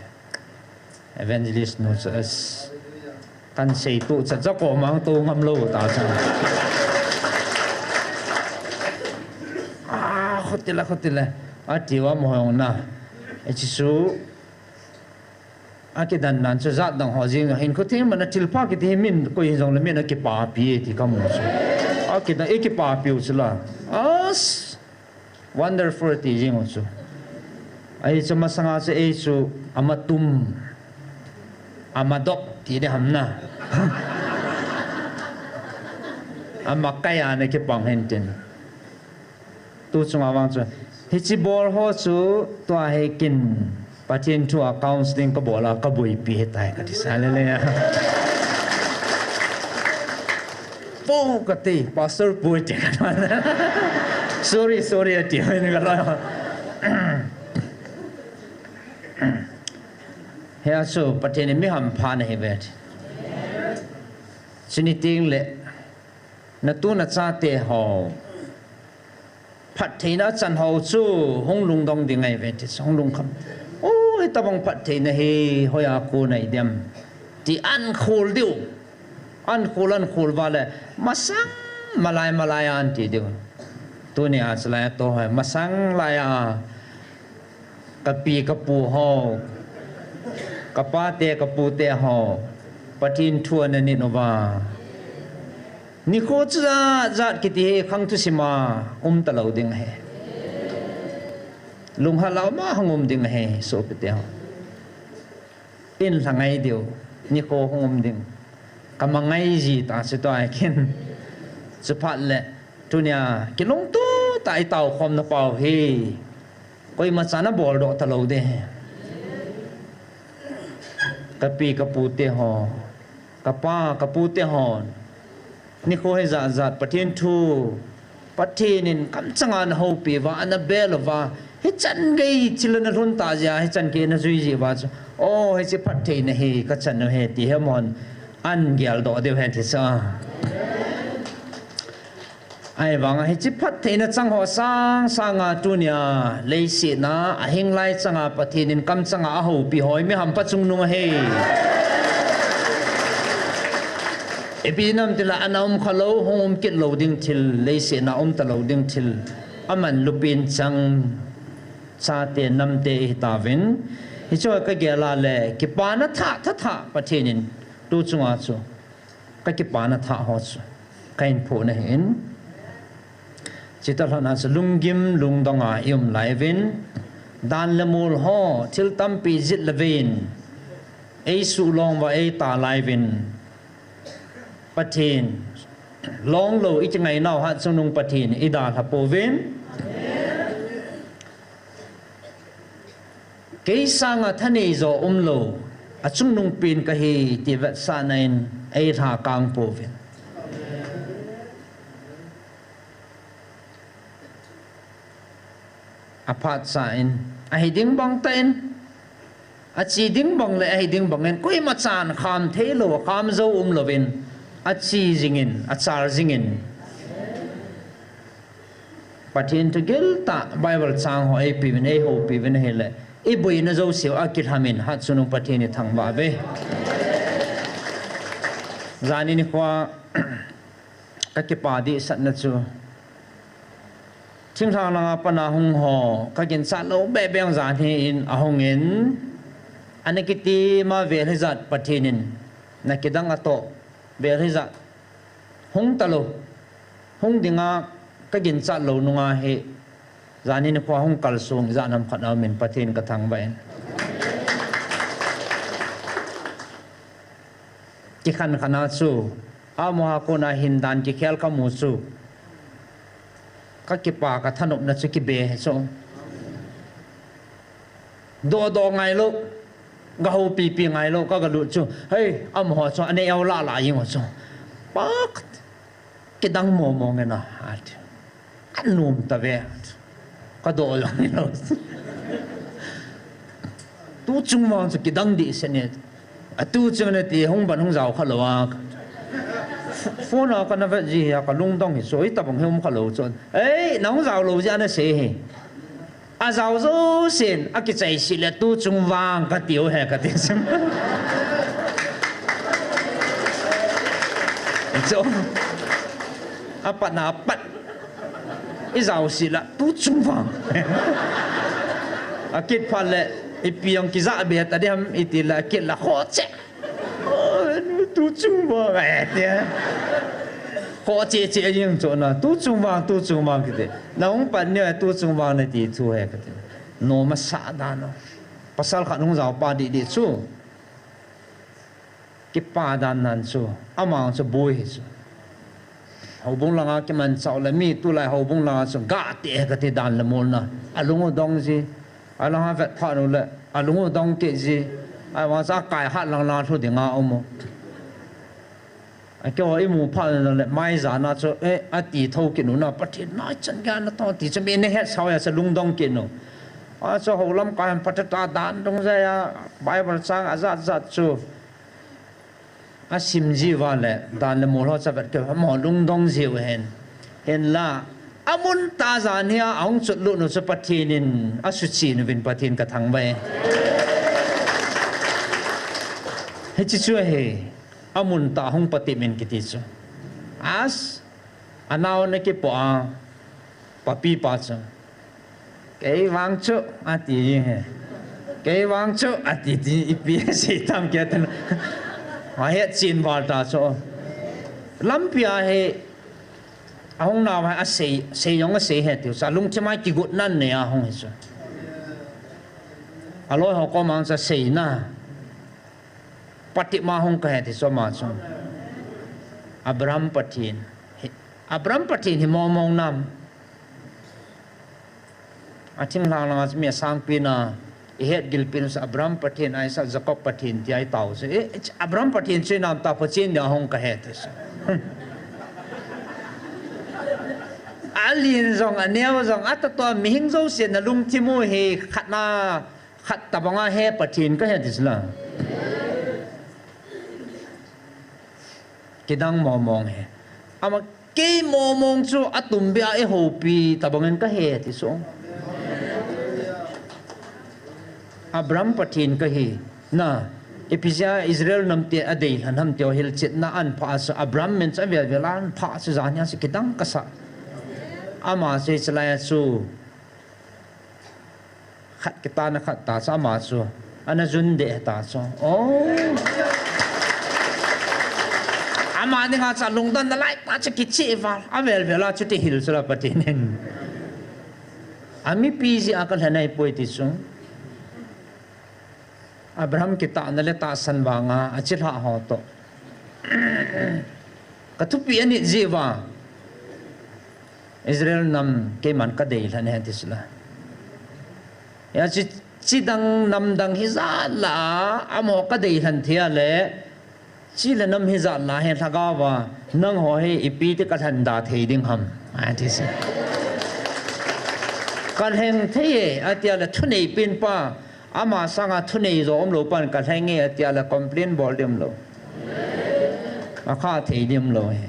Evangelist nu chu as. Kan sei tu cha cha ko mang tu ngam lou ta cha. Ah, khotila, khotila. Ati va mo hong na. E chi su. Akidan nan chu jat dang ho jing hin khuti mana thilpha kiti hi min koi hin jong le min akipapi ti kamu chu. Akidan e kipapi u chu la. As. Wonderful ti jing u chu. Ai chu masanga chu ei chu amatum. Amadop ti de ham na. Amakaya na kipang hin tin. Tu chunga vang chu. Hichi bol ho chu tua he kin. Pathen thu a counseling kabol a kaboipi hitai kati sa le le. Po kati, pastor pu ti ka. Sorry, sorry, ati, ni ka la. Hia chu, Pathen in mi hampha na hi ve. Chuni ting le, na tu na chate ho. Phattheina chan ho chu hung lungdong ding ahi ve ti chu hung lungkham. O, hitabang phattheina hi hoiya kon ahi dem. Ti an khol diu. An khol, an khol va le masang malai malai an ti diu. Tunia chu lai to hoi masang lai a. Kapi kapu ho, kapate kapute ho, Pathen thu ana nit uva. Nikho chu jat jat kiti hi khang thusim a um talou ding ahi. Lunghalou ma hung um ding ahi, sopite ho. In lhangai diu, nikho hung um ding. Kamangai ji ta chu tua kin. Chuphat le, tunia, kilungto ta i tao khom na pau hi. Koima chan abol doh talou de. Kapi kapute ho, kapa kapute ho. Nikho hi jat jat Pathen thu. Pathen in kamchanga ana houpi uva, ana bel uva. Hichan gei thil ana lhun ta jeh a, hichan gei ana jui ji uva chu. O, hichi phattheina hi kachan u ahi ti hi amahon an geldoh diu ahi ti sa. Ahivanga hichi phattheina chang ho sang sanga tunia leiset a ahing lai changa Pathen in kamchanga ahoupi hoi mi hampha chungnung ahi. Ipi nam tila ana um khalou, hung um kit lou ding thil, leiset a um talou ding thil, aman lupin chang chate namte ihi tauvin. Hichu kagel a le, kipana thah, thah, thah, Pathen in tu chunga chu. Kakipana thah ho chu. Kahin phuh na hin. Chita lhon a chu lunggim lungdong a i um lai uvin. Dan le mol ho, thil tampi jit le vei in. Ei suhlong uva ei ta lai uvin. Pathen. Long lou i kingai nau hat chungnung Pathen. I dalha pouvin. Kei sanga thanei jo umlou, achungnung pen kahi ti vetsahna in eilha kang pouvin. Aphat sa in, ahi ding bang tah in, achi ding bang le ahi ding bang in, koima chan kham theilou, kham jou umlouvin, achi jingin, achal jingin. Pathen thu giltah Bible chang ho eipeuvin, eihoupiuvin ahile, iboina jouseu akilhamin, hat chungnung Pathen ithangvah uve. Jani nikhoa, kakipa dehsetna chu. Thinglhang langa pana hung ho, kaginchat lou beh beh jong jan hi in ahungin, ana kitima vel hijat Pathen in, nakidang atoh, vel hijat. Hung talou, hung dinga kaginchat lou nunga hi, jani nikhoa hung kalsong, ijat ham khat a umin Pathen kathangvah in. Kikhan khan a chu, amaho a kona hin dan kikhel kamu chu, ka kipa ka thanopna chu kibe hi chu. Doh doh ngai lou, ga houpi pi ngai lou, ka ga lut chu. Hei, amaho chu, aneh eo la la jing u chu. Pak, kidang mo mo nge na, ati. Ka nom ta ve. Ka doh jong ni lou. Tu chung vang chu kidang dih se ne. A tu chung ne ti hung ban hung jao kha lou a. Ph-, phone a ka na vet ji a ka lungdong hi chu, i tabang hi um kha lou chu. Ei, na hung jao lou ji a na sei hi. A jao jousen, a kichai sih le tu chung vang ka tiu he ka ti. Chu. A pat na pat. I jao sih la, tu chung vang. A kit phat le, ipi jong kija be ta di ham, i ti la, a kit la, kho che. Tu chung vang, eh, tia. Kho che che jing chu na, tu chung vang, tu chung vang kiti. Na hung pan ni, tu chung vang na ti thu he kati. Nom asa dan u. Pasal khat hung jao pa dih dih chu. Kipa dan nan chu, ama chu boi hi chu. Houbung langa kimanchah u le mi tulai houbung langa chu ga te he kati dan le mol na. A lung u dong ji. A langa vet phat u le, a lung u dong kit ji. Ahivang chu a kai hat lang lang lhu ding a um u. A keiho i mu phat u le, mai jan a chu, eh, a ti tho kit u na, Pathen na chan gei na to ti chu mi na het sao a chu lungdong kit u. A chu hou lamkai a Pathen a dan dong jeh a, Bible chang a jat jat chu. A sim ji uva le, dan le mol ho chu a vet kit u, amaho lungdong ji u hen. Hinla, a mun tah jan hi a, a hung chotlut u chu Pathen in, a suchen uvin Pathen ka thangvah e. Hiche chu ahi, a mun tah hung patep in kiti chu. As, a nao na kipo a, papi pa chu. Kei vang chu, ati ji he. Kei vang chu, ati ti, ipi sei tam kei tin. A het chin val ta chu. Lampi a hi, a hung nao a sei, sei jong a sei he tiu sa, lungthim a kigot nan ne a hung hi chu. A loi ho kom a hung sa sei na. Patep ma hung ka he ti chu ama chu. Abraham Pathen. Hi, Abraham Pathen hi mong mong nam. A thinglhang langa chu mi a sangpi na, i het gilpi na chu Abraham Pathen, Isaac, Jacob Pathen tia i tao chu. Eh, Abraham Pathen chu i nam ta pha chen dia hung ka he ti chu. A lin jong, a neo jong, a tah tua mihing jouse na lungthim u hi khat na, khat tabang a he Pathen ka he ti chu la. Kidang mong mong he. Ama kei mong mong chu a tum beh a i houpi tabang in ka he ti chu. Abraham Pathen ka hi. Na, ipi jeh a Israel nam te a deilhen ham ti ho hilchetna an pha a chu Abraham min chu a vel vel a an pha a chu jan hi a chu kidang ka sa. Ama chu hiche lai a chu. Khat kita na khat ta chu ama chu. Ana jun deh ta chu. Oh. Ama dinga chu lungdon na lai ta chu kicheh val. A vel vel a chuti hil chu la Pathen in. A mipi jeh a ka lhen ahi poi ti chu. Abraham kitahna le tahsan vanga a chilhah ho toh. Ka thupi a nit jeh uva. Israel nam keiman ka deilhen e ti chu la. Hia chu chidang namdang hijat lah a, amaho ka deilhen thei a le, chi le nam hijat lah a hi lhagao va, nangho hi ipi ti ka lhen da thei ding ham. A ti chu. Ka lhen thei e, ati a le thunei pen pa, ama sanga thunei jo um lou pan ka lhen e, ati a le complain bol ding um lou. A kha thei ding um lou e.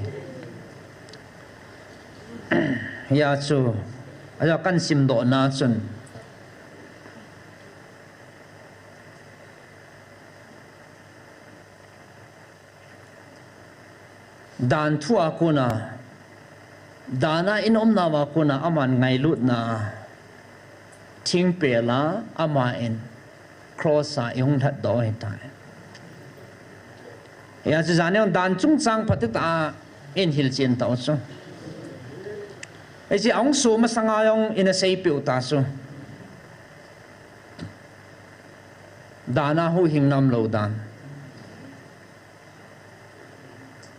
Hia chu, ajo kan simdoh na chun. Dan thu a kona, dan a in umna uva kona, aman ngailutna a, thingpel a, ama in, cross a i hung lhatdoh u ahitai. Hia chu jan in dan chungchang phatah a in hilchen tau chu. Hiche a hung so masanga jong in a seipeh u ta chu. Dan a huhhing nam lou dan.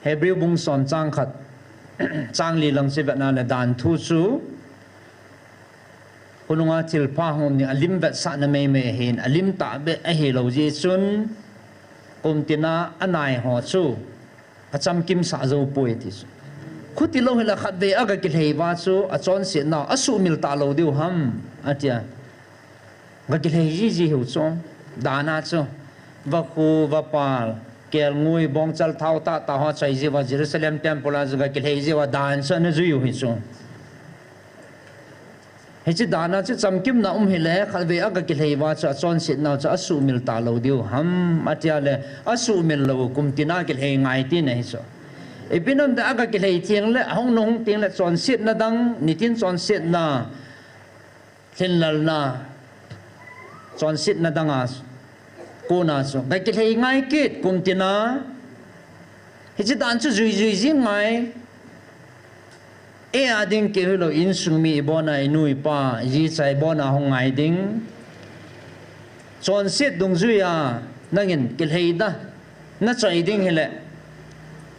Hebrew bung som chang khat, chang li lang chu vetna le dan thu chu, khonunga thilpha hung um ding alim vetsahna meimei ahin, alim tahbeh ahilou jeh chun, kum tina anai ho chu achamkimsah jou poi ti chu. Khuti lou hile khatvei aga kilhei uva chu achonsetnau asuhmil talou diu ham, atia. Ga kilhei jiji hiu chu, dana chu. Vakhu, vapal, kelngoi, bongchal thao tahtah ho choi jiuva Jerusalem temple a chu ga kilhei jiuva dan chu ana jui u hi chu. Hiche dana chu chamkimna um hile, khatvei aga kilhei uva chu achonsetnau chu asuhmil talou diu ham, atia le, asuhmil lou, kum tina kilhei ngai tina hi chu. Ipi nam tia aga kilhei teng le, ahung nung teng le, chonsetna dang, nitin chonsetna, lhinlelna, chonsetna danga kona chu ga kilhei ngai kit, kum tina. Hiche dan chu jui jui jing ngai. Ei a ding keu hilou, insung mi ibona, inu ipa, ijicha ibona hung ngai ding. Chonset dungjuia nangin kilhei da nachoi ding hile,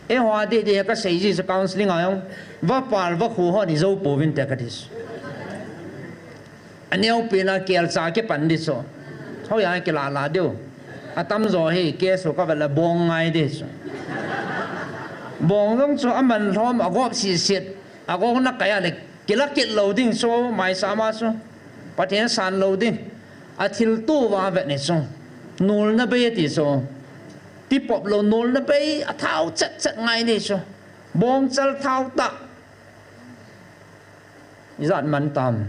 eiho a didi hi kasei ji chu counselling a jong, vapal vakhu hon ijou pouvin te kati chu. Aneopen a kelcha kipan di chu. Hoiya kilala diu. Atamjo hi case ho kavet le bong ngai di chu. Bong jong chu aman lhom agop sihset. Agong na kai a le kila kit lou ding chu, maisama chu. Pathen san lou ding. Athilto uva vet ni chu. Nolna bei ati chu. Tipop lou nolna bei athao chet chet ngai ni chu. Bongchal thao tah. Ijat man tam.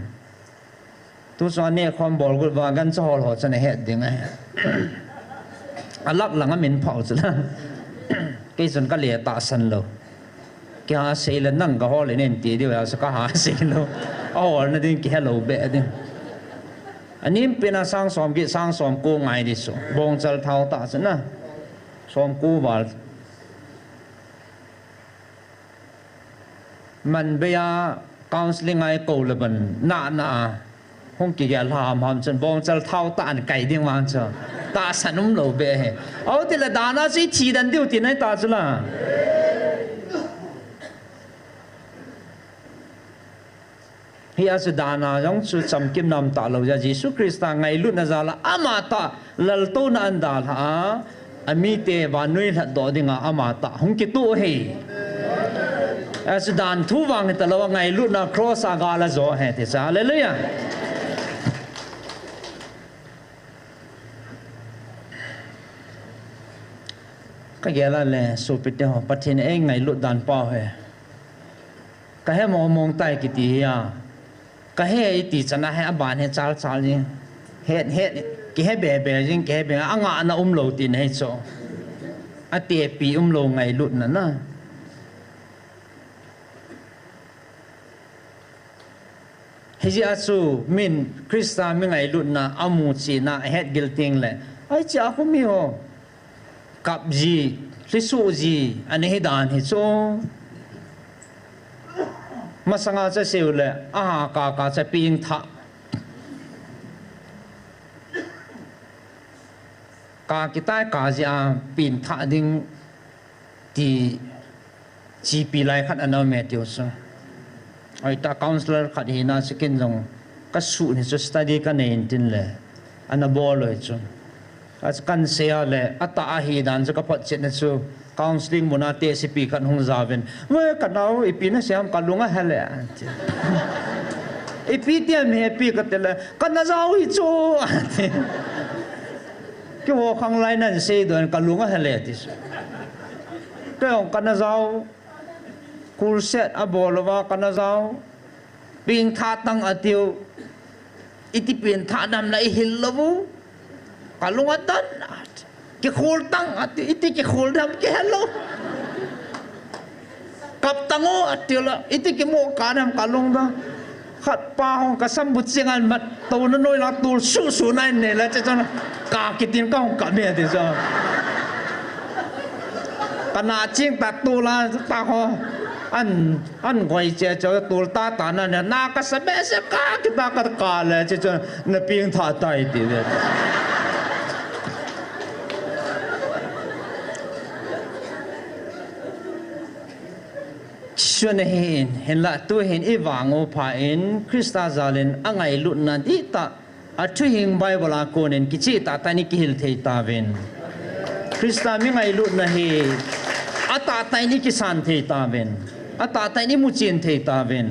Tuchung a nekhom bolgot uva gancha hol ho chun ahet ding ahi. Alak lang a min phah u chu la. Kei chun kale tahsan lou. Kiha sei le nang kahol in ti diu a chu kaha sei lou. Aholna ding kihe lou beh ding. Anim pena sang som get sang som ko ngai di chu. Bongchal thao tah chu na. Som ko val. Man bei a counselling a ikou le ban na na a. Hung kigel ham ham chun bongchal thao tah in kai ding vang chu. Tahsan um lou beh hi. Aw ti le dana chu ithi den diu ti nai ta chu la. Hia chu dana jong chu chamkim nam talou ja Jesu Christa ngailutna jal a ama tah laltouna a dalha a, amite vannoi lhatdoh dinga ama tah hung kitoh hi. Achu dan thu vang hitalou a ngailutna cross a gal a jo hi ti chu. Hallelujah. Kagel a le sopite ho, Pathen in eingailut dan pau hi. Kahe mong mong tai kiti hi a. Kahe iti chan a hi aban hi chal chal jing. Het het, kihe be be jing, kihe be, angahna umlou tina hi chu. Atepi umlou ngailutna na. Hijeh a chu min Christa mi ngailutna amu china ahet gil teng le, ai, hiche a khu mi ho kap ji, lhisuh ji ana hi dan hi chu. Masanga chu asei u le, aha, ka, ka chu pengthah. Ka kitai ka jeh a pengthah ding ti chepi lai khat ana um e tiu chu. Hoitah counsellor khat hina chu ken jong kasuh ni chu study kanei in tin le ana bol loi chu. Achu kahin sei a le atah ahi dan chu kaphotchetna chu counselling muna tehsepi khat hung jaovin, "Ve, kanao, ipi nasei ham, kalung ahel e," ati. "Ipi ti ham hepi," kati le, "Kana jao hi chu," ati. Keiho khanglai nan seidoh in kalung ahel e ti chu. Kei jong kana jao. Crusade abol uva kana jao. Pengthah tang atiu. Iti pengthah dam la ihil lou u. Kalung adon. Kikhol tang atiu. Iti kikhol dam kihelou. Kap tang o atiu la. Iti kimo ka dam kalung dang. Khat pa hung kasam bu chingan mat touna noi la tol suh suh nai nei la, hiche chun ka kitin kahung kap e ti chu. Kana ching ta tol a ta ho. An, an goi che che tol ta ta na ne, na kasa behseh ka kita ka ka le, hiche chun na pengthah tai ti le. Chun ahin, hinlah tuhin i vang u pha in, Krista jalin a ngailutna dihtah, a thuhing Bible a konin kicheh tahtah in i kihil thei tauvin. Krista mi ngailutna hi, a tahtah in i kisan thei tauvin. A tahtah in i muchen thei tauvin.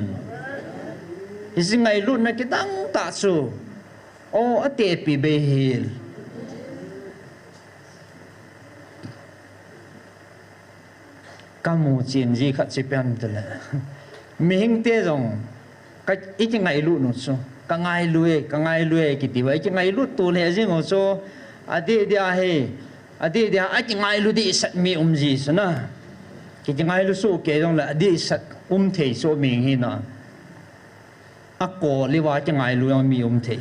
Hiche ngailutna kidang tah chu, o, a tepi bei hel. Ka muchen ji khat chu ipi ham itile, mihing te jong ka, i kingailut u chu, ka ngailu e, ka ngailu e kiti uva, i kingailut to lheh jing u chu, adeh deh a hi, adeh deh a, a kingailu dehset mi um ji chu na. Ki, kingailu soh kei jongle, adehset um thei chu mi hi na. A kol uva kingailu jong mi um thei.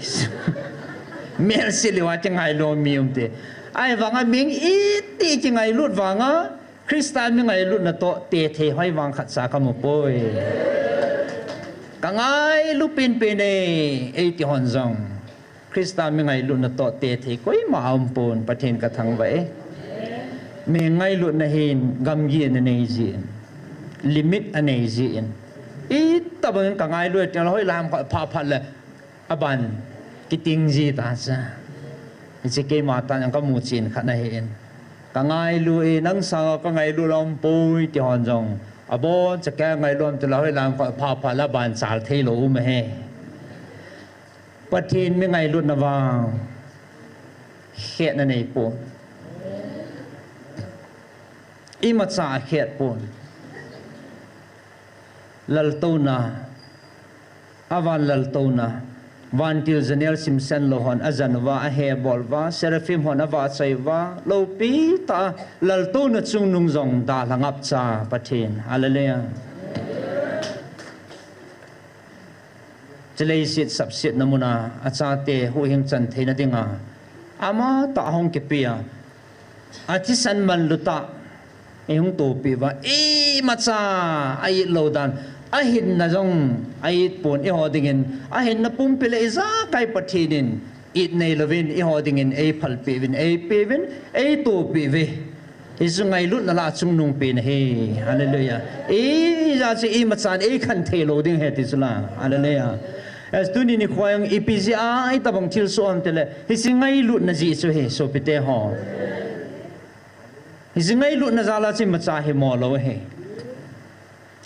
Melse uva kingailu jong mi um thei. Ahivanga mihing iti kingailut vanga, Krista mi ngailutna toh te thei hoi vang khatcha ka mu poi. Ka ngailu penpen e, eiti hon jong. Krista mi ngailutna toh te thei koima aum pon, Pathen ka thangvah e. Mi ngailutna hin gamgi ana nei jin, limit anei jin. Itobang in ka ngailu e ti le, hoilai ham khat pha phat le, aban kiting ji ta cha. Hiche keima tah in ka muchen khat ahin. Ka ngailu e, nang sanga ka ngailu lam poi ti hon jong, abon cha ka ngailu am ti le, hoilai ham khat pha phat le aban chal thei lou um ahi. Pathen mi ngailutna vang khetna nei pon. Imacha akhet pon. Laltouna, avan laltouna, vantil janel simsen lou hon ajan uva, ahe bol uva, seraphim hon avahchoi uva, loupi tah a laltouna chungnung jong dalha ngapcha Pathen. Hallelujah. Hiche leiset sapsetna muna achate huhhing chan theina dinga, amatah hung kipe a, athisan manlu tah, eihung tohpeh uva, imacha a-it lou dan, ahinna jong a-it pon, eiho dingin ahinna pumpi le ijakai Pathen in it neilouvin, eiho dingin eiphalpeh uvin, eipeuvin, eitohpeh uve. Hichu ngailutna lah a chungnung pen ahi. Hallelujah. Ijat chu imachan eikhen thei lou ding ahi ti chu la. Hallelujah. As tuni nikho jong ipi jeh a itobang thilsoh ham tile, hiche ngailutna jeh chu ahi, sopite ho. Hiche ngailutna jal a chu imacha himo lou ahi.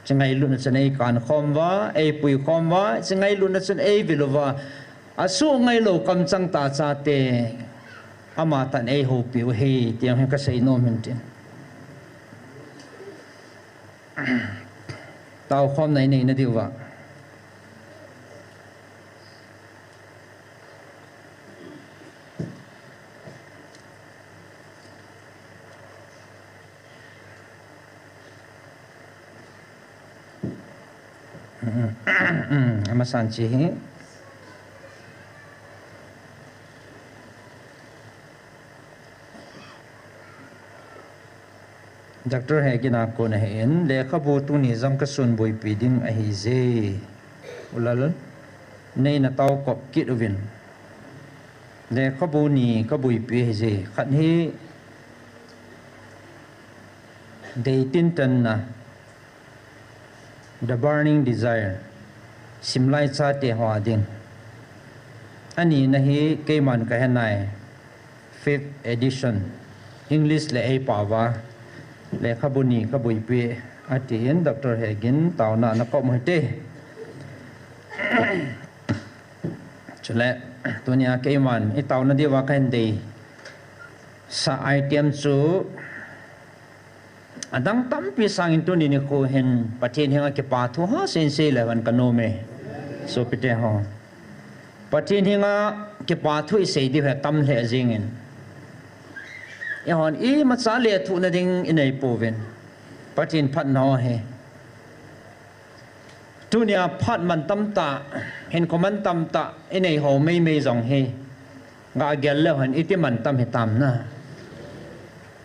Hiche ngailutna chun eikan khom uva, eipui khom uva, hiche ngailutna chun eivil uva, asuh ngailou kamchang tah chate, amatah in eihoupi u ahi, ti jong hi kasei nom in tin. Taokhomna inei na diuva. Amasan chu hi. Doctor Hegin a kon ahin, lekhabu tuni jong kasun boipi ding ahije. U Lal, nei na taokop kit uvin. Lekhabu ni kaboipi ahije. Khat hi Deitintanna, The Burning Desire, simlai chate ho a ding. Anina hi keiman kahe nai, fifth edition, English le eipao uva, lekhabu ni kaboipi, atin Doctor Hegin taona ana kop u hite. Chule, tunia keiman itaona diuva kahin deisah item chu, adang tampi sangin tuni nikho hin Pathen henga kipa thu hasen sei le van kanom e. Sopite ho, Pathen henga kipa thu isei diu hi atam lheh jengin, eihon imacha lethuhna ding inei pouvin, Pathen phatna ho hi. Tunia phat mantam tah, hinkho mantam tah inei ho meimei jong hi, gah gel leu hen iti mantam hitam na.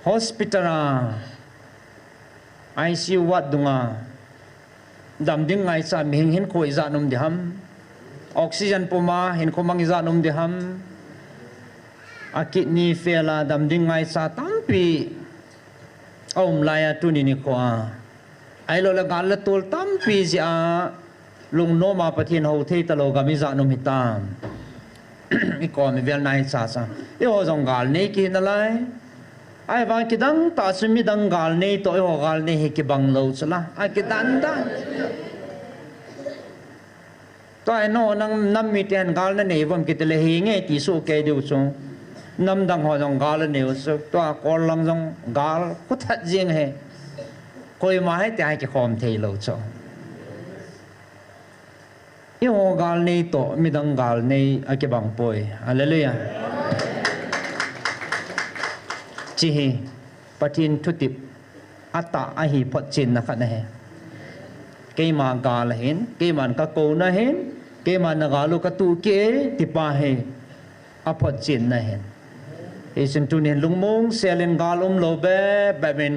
Hospital a, I C U ward dunga dam ding ngaicha mihing hinkho ijat um ding ham? Oxygen puma hinkho mang ijat um ding ham? A kidney fail a dam ding ngaicha tampi aum laiya tuni nikho a Ahilou le gal le tol tampi jeh a lungnom a Pathen hou thei talou gam ijat um hitam. I kom i vel nai cha cha. Eiho jong gal nei kit nalai. Ahivang kidang tah chu midang gal nei toh eiho gal nei hi kibang lou chu la. A kidan dan. Tua hi nangho nam mite hin gal nanei uvem kiti le hi nge ti soh kei diu chu. Namdang ho jong gal anei u chu. Tua kol lang jong gal khu that jing hi. Koima hitia kikhom thei lou chu. Eiho gal nei toh midang gal nei akibang poi. Hallelujah. Hiche hi Pathen thutep atah ahi photchenna khat ahi. Keima gal ahin, keiman kakou na ahin, keiman na gal u katuh kei e, ti pa hi aphotchenna ahin. Hichun tunin lungmong sel in gal umlou bep bep in,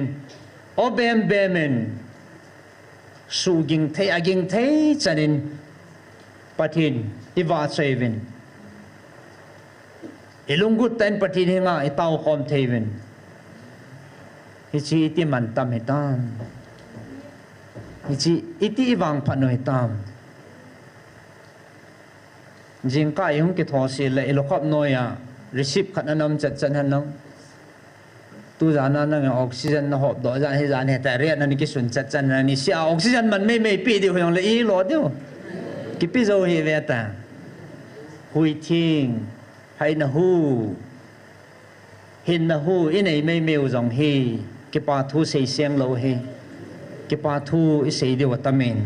o bem bem in, suging thei, aging thei chan in Pathen ivahchoi uvin. Ilunggut tah in Pathen henga itao khom thei uvin. Hiche iti mantam hitam. Hiche iti ivangphat u hitam. Jingkah ihung kithosel le ilukhop noiya receipt khat anam chet chet hen lang. Tujan a nangin oxygen nahop doh jan hijan hita, rate ana kisun chet chet na, niseh a oxygen man mei mei peh diu hijongle ilo diu. Kipe jou hih uve ta. Hui theng, haina hu, hinna hu inei mei mei u jong hi kipa thu seiseng lou hi. Kipa thu isei diu atamin.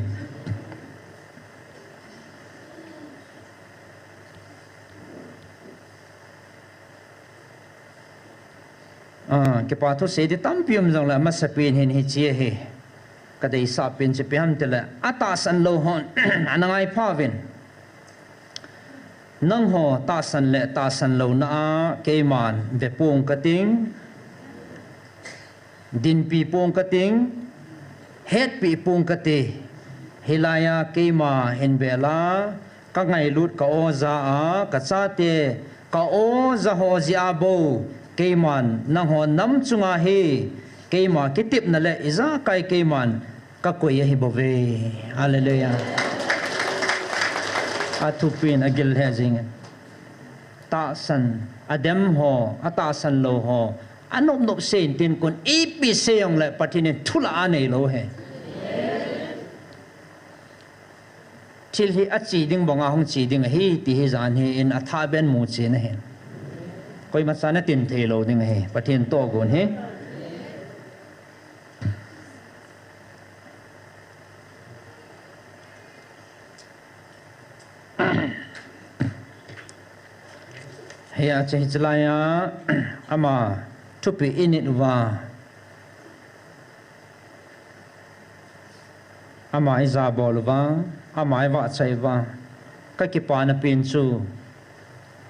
Ah, kipa thu sei di tampi um jongle, amasapen hin hiche hi kadeisah pen chu ipi ham itile, atahsan lou hon ana ngaipha uvin. Nangho tahsan le tahsan louna a keiman ve pong kating, dinpi pong kating, hetpi pong kati. Hilai a keima hin vela kangailut ka-o ja a, kachate ka-o ja ho jeh a bou, keiman nangho nam chunga hi keima kitepna le ijakai keiman kakoi ahibouve. Hallelujah. Athupen agil lheh jengin. Tahsan, adem ho, atahsan lou ho, anop nop seiyin tin kon ipi sei jongle Pathen in thulah anei lou hi. Thil hi ache ding banga hung che ding ahi ti hi jan hi in athah beh in muchen ahi. Koimachan atin thei lou ding ahi. Pathen tohgon hi. Hia chu hiche laiya, ama thupeh init uva, ama ijabol uva, ama ivahchoi uva, kakipana pen chu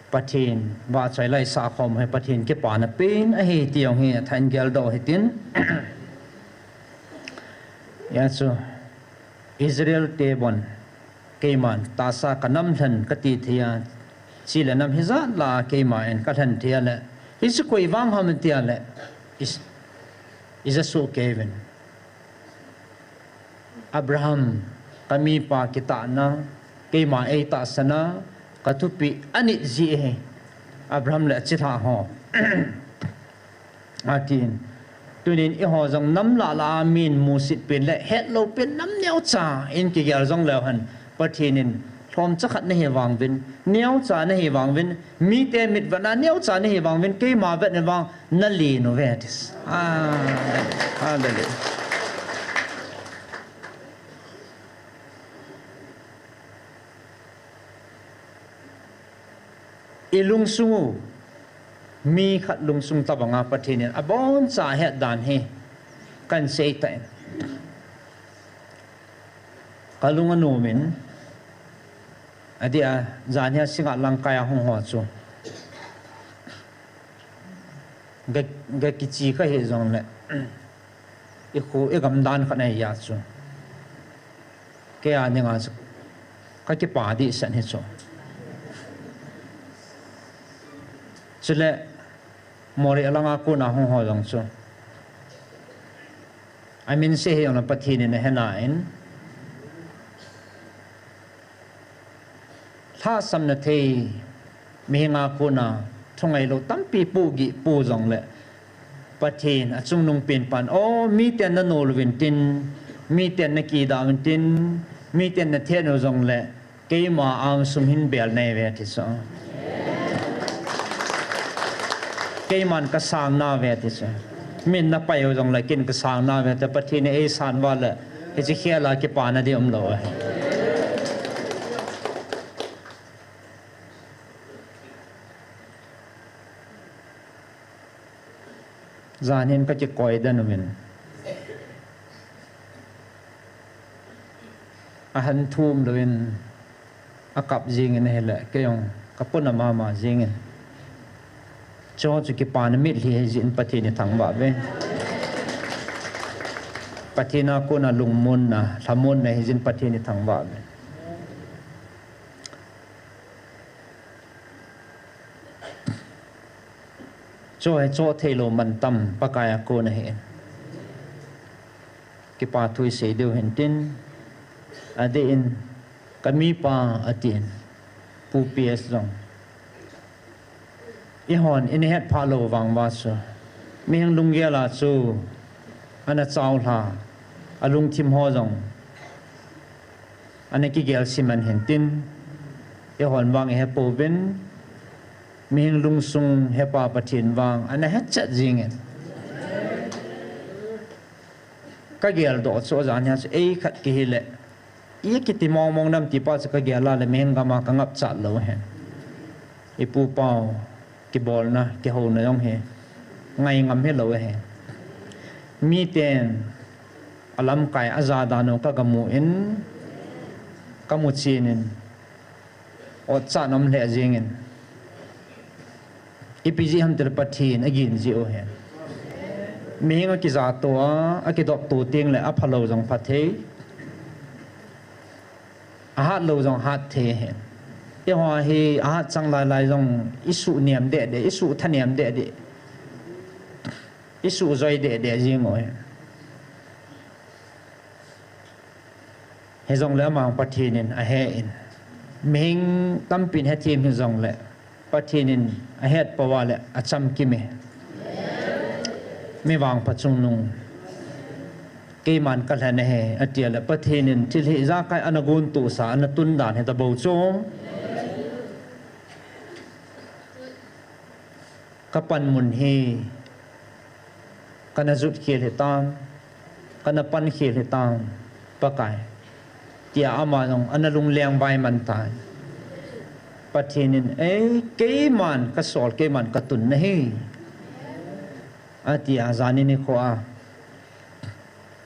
Pathen vahchoi la isah khom hi Pathen kipana pen ahi ti jong hi athah in geldoh hitin. Hia chu Israel te bon keiman tahsa kanam lhen kati thei a, chule nam hijat lah a keiman kalhen thei a le, hichu koi vang ham tia le, is-, ija soh kei uvin. Abraham, kamipa kitahna, keima eitahsan a, kathupeh anit jeh ahi. Abraham le achilhah ho. Atin. Tunin eiho jong nam lah lah a min musit pen le hetlou pen nam neocha in kigel jong leu hen. Pathen in lhomcha khat nahi vang uvin, neocha nahi vang uvin, mite mitvetna neocha nahi vang uvin, keima vetna vang nalen uve ati. Hallelujah. Hallelujah. Ilungsung u, mi khat lungsung tobanga Pathen in aboncha ahet dan hi kahin sei tan. Kalung anom in, adeh a, janhi a Singngat Langkai a hung ho chu ga, ga kiche kahi jongle, ikho, igam dan khat ahi a chu. Kei a dinga chu kakipa dehset hi chu. Chule, Moreh langa kona hung ho jong chu Amin se hijongle Pathen in ahe nan, lhahsamna thei, mihinga kona thungailou tampi pohgih po jongle, Pathen achungnung pen pan, o, miten nanol uvin tin, miten nakidah uvin tin, miten nathet u jongle, keima angsung hin bel neive ti chu. Keiman kasang nauve ti chu. Min napai u jongle ken kasang nauve ti, Pathen in eisan uva le, hiche khel a kipana ding umlou ahi. Jan hin kakikoi den uvin, ahan thum louvin akap jengin ahile, keijong kapona mama jengin. Chuche chu kipana mitlhi hijeh in Pathen ithangvah uve. Pathen a kona lungmonna, lhamonna hijeh in Pathen ithangvah uve. Choh hi choh theilou mantam Pakai a kon ahi. Kipa thu isei diu hintin, adeh in, kamipa atin, Pu P S jong, eihon inahet phah lou vang uva chu, mihem lunggel a chu ana chaolha, alungthim ho jong ana kigel siman hintin, eihon vang ihepouvin, mihem lungsung hepa Pathen vang ana hetchet jengin. Kageldoh chu ajan hia chu, ei khat kihile, ikiti mongmong nam ti pa chu kagel a le mihem gam a kangapchat lou ahi. Ipu pau kibolna, kihouna jong hi ngai ngam hilou ahi. Miten alamkai aja dan u kagamu in, kamu chen in, otchan um lheh jengin, ipi jeh ham tile Pathen agin jeh u ahi. Mihem akijatoh a, akidoptoh tengle aphalou jong phathei, ahatlou jong hatthei ahi. Eiho hi ahatchang lailai jong isuh nem dehdeh, isuh thanem dehdeh, isuh joi dehdeh jeng u ahi. Hijongle amang Pathen in ahe in, mihem tampin hethem hijongle, Pathen in ahet pou a le achamkim e. Mi vangpha chungnung, keiman kalhen ahi, ati a le Pathen in thil hi ijakai ana gontohsa, ana tun dan hitabou chu. Kapanmun hi kana jot khel hitam, kana pan khel hitam, Pakai, tia ama jong ana lungleng vai man tai. Pathen in, ei, keiman kasol, keiman katun ahi, ati a, jan nikho a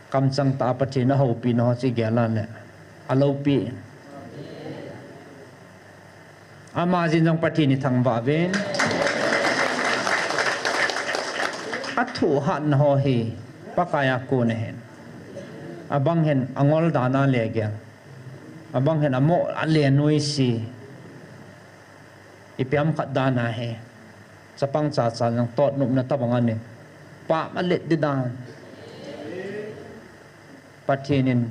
kamchang tah a Pathen ahoupina ho chu igel a le, aloupi. Ama jin jong Pathen ithangvah uvin. Athohhatna ho hi Pakai a kon ahin. Abang hin angol dan a legel, abang hin amo a le noise. Ipi ham khat dan ahi. Chapang chacha jong totnopna tabang ahin, pam alet di dan. Pathen in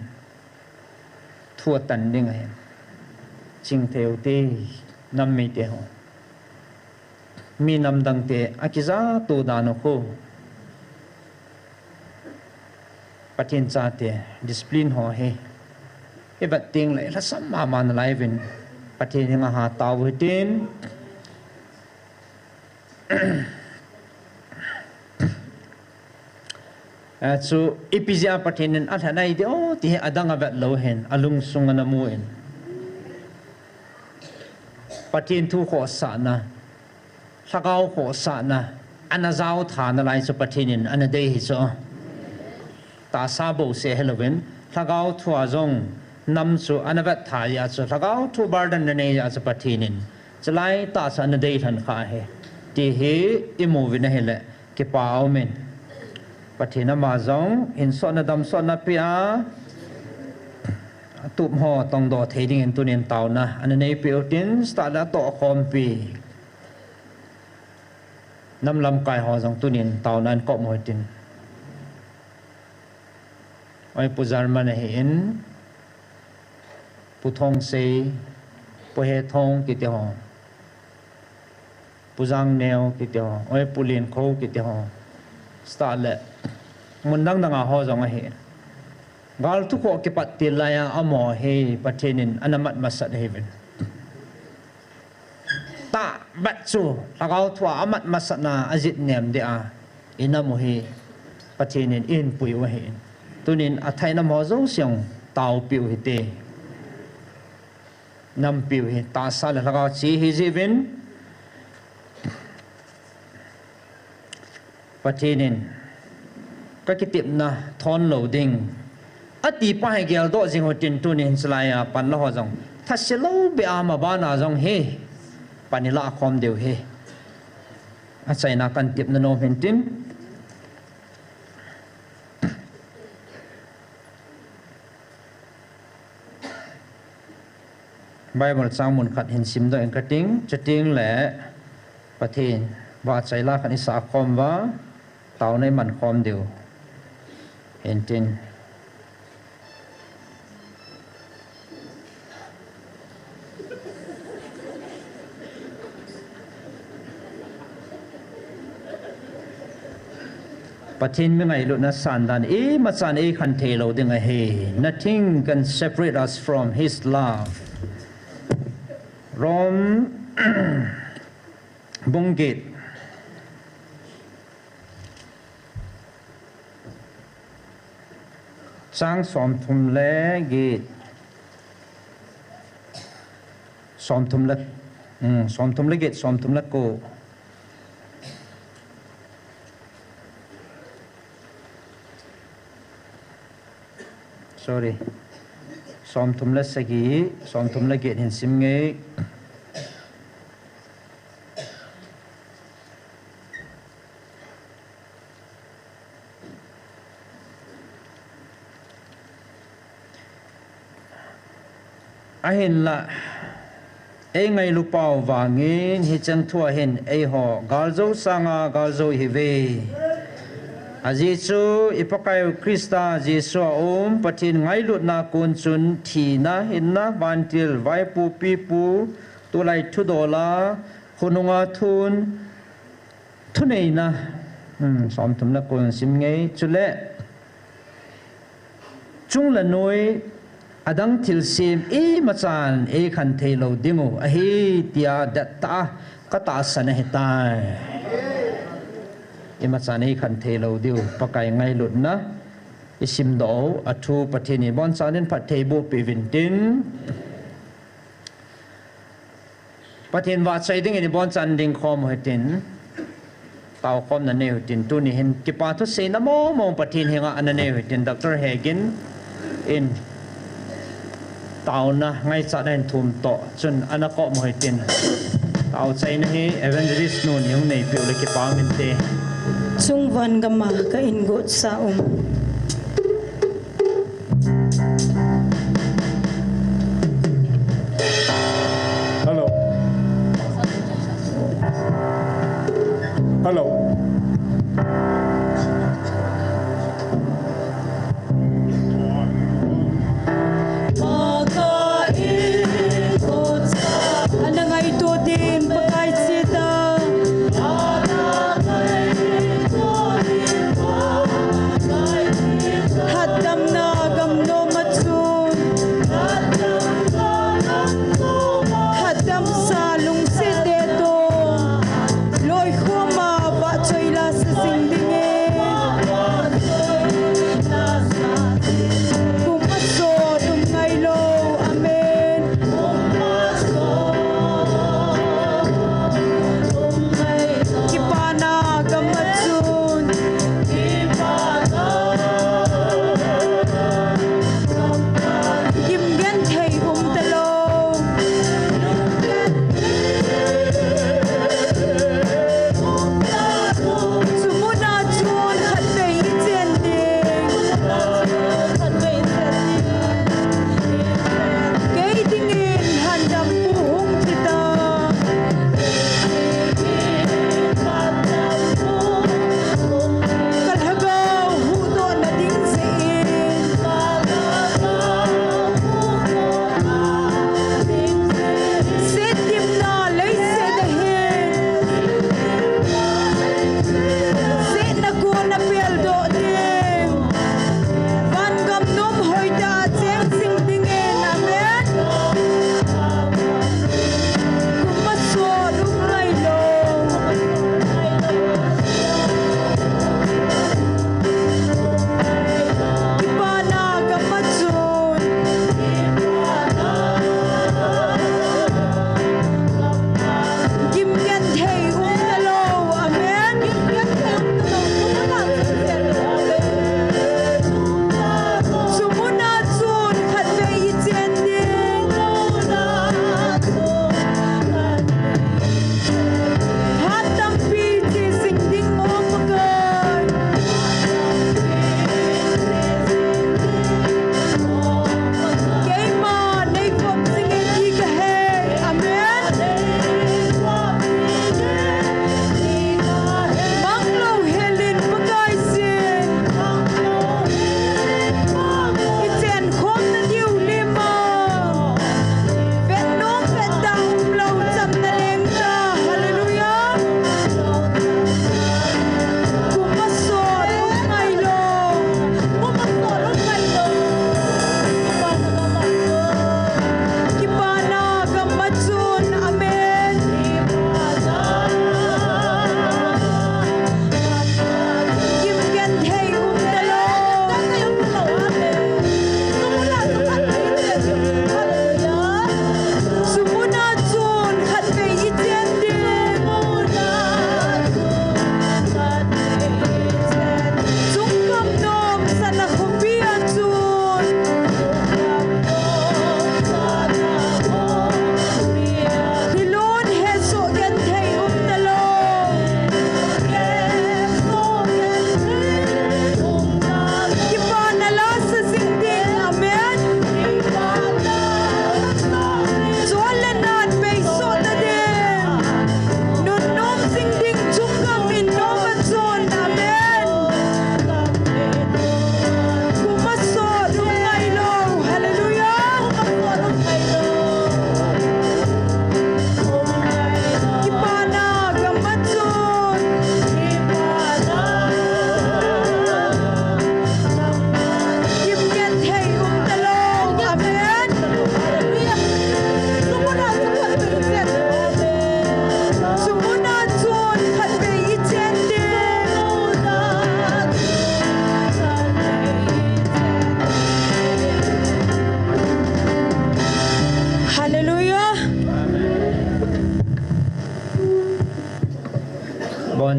thu atan ding ahi. Chingthei ute, nam mite ho, mi namdangte akijatoh dan u khu, Pathen chate discipline ho hi ivet tengle lhasam mama nalai uvin, Pathen henga hatao u hitin. Achu ipi jeh a Pathen in alhen ahi diu ti hi adang avet lou hin, alungsung ana mu in, Pathen thu khohsahna, lhagao khohsahna ana jaotha nalai chu Pathen in ana dei hi chu. Tahsa bouseh hilouvin, lhagao thua jong nam chu ana vettha jeh a chu, lhagao thu burden nanei jeh a chu Pathen in chulaitah chu ana deilhen kha ahi, ti hi imu uvin ahile kipa aumin. Pathen ama jong hinsotna damsotna pea, atup ho tongdoh thei dingin tunin taona ana neipeh utin, chutah le atohkhompi nam lamkai ho jong tunin taona ahin kop uhitin. Oi Pu German ahin, Pu Thongsei, Pu Hethong kiti ho, Pu Jangneo kiti ho, oi Pu Linkho kiti ho, start le mun dang dang a ho jong ahi. Gal thu kho kipat til laiya amaho hi Pathen in ana mat masat ahiuvin. Tahbeh chu lhagao thua amat masatna ajih nem dia inam u hi Pathen in eihin pui u ahi. Tunin athai nam ho jouse taopiu hite. Nampiu hi tahsa le lhagao chi ahi jeh uvin. Pathen in kakitepna thon lou ding ati pa hi geldoh jing u hitin tunin chulaiya panla ho jong thase lou beh a ma bana jong hi pan ilah khom diu hi achaina kan tepna nom hintin. Bible chang mun khat hin simdoh inge kating, chuting le Pathen vahchoi la khat isah khom uva, taona iman khom diu hintin. Pathen mi ngailutna sandan imachan eikhen thei lou ding ahi. Nothing can separate us from His love. Rom bung get, chang somthum le get, somthum le, um, somthum le get, somthum le ko. Sorry. Somthum le sagi, somthum le get hin sim inge. Ahinlah, eingailu pau vangin hicheng thua hin eiho galjou sanga galjou ihiuve. Ajeh chu i Pakaiu Christa Jesu a um Pathen ngailutna kon chun thina, hinna, vantil, vaipo, pipu, tulai thudola, khonunga thun, thuneina, um, somthum le ko sim inge, chule chung le noi, adang thilsem imachan eikhen thei lou diu ahi tia dettah a katahsan ahitai. Imachan eikhen thei lou diu, Pakai ngailutna isimdoh u, athu Pathen in ibonchauvin phattheiboh peh uvin tin. Pathen vahchoi dingin ibonchauvin dingkhom u hitin. Taokhomna nei u hitin, tuni hin kipa thuseina mong mong Pathen henga ana nei u hitin, Doctor Hegin in taona ngaichatna hin thum toh chun ana kom u hitin. Taochaina hi Evangelist nun ihung neipeh u le kipa um inte. Chungvon gama ka ingutsah um. Hello. Hello. Ana ngaito din, Pakai chita. Hatdamna gamnom a chun, hatdamsa lungset te toh, loikhom a va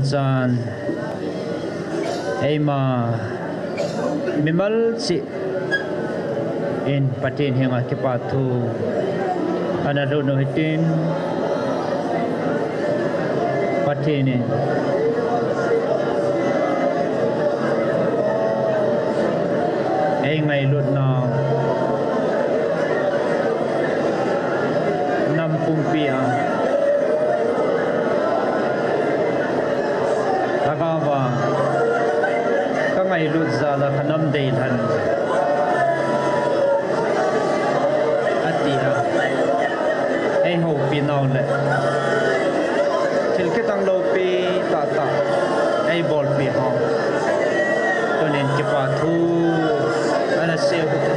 Jan, eima mimal cheh in Pathen henga kipa thu ana lut u hitin, Pathen in eingailutnau nam pumpi a lhagaova kangailut jal a kanam deilhen, ati a eihoupinau le thil kitang loupi tahtah eibolpi ho tunin kipa thu ana sei u hite.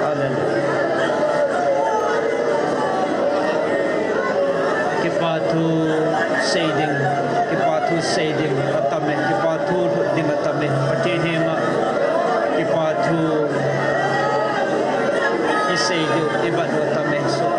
Hallelujah. Kipa thu sei ding, kipa thu sei ding atam e, kipa thu lhut ding atam e, Pathen henga kipa thu isei diu, ibat u atam e, so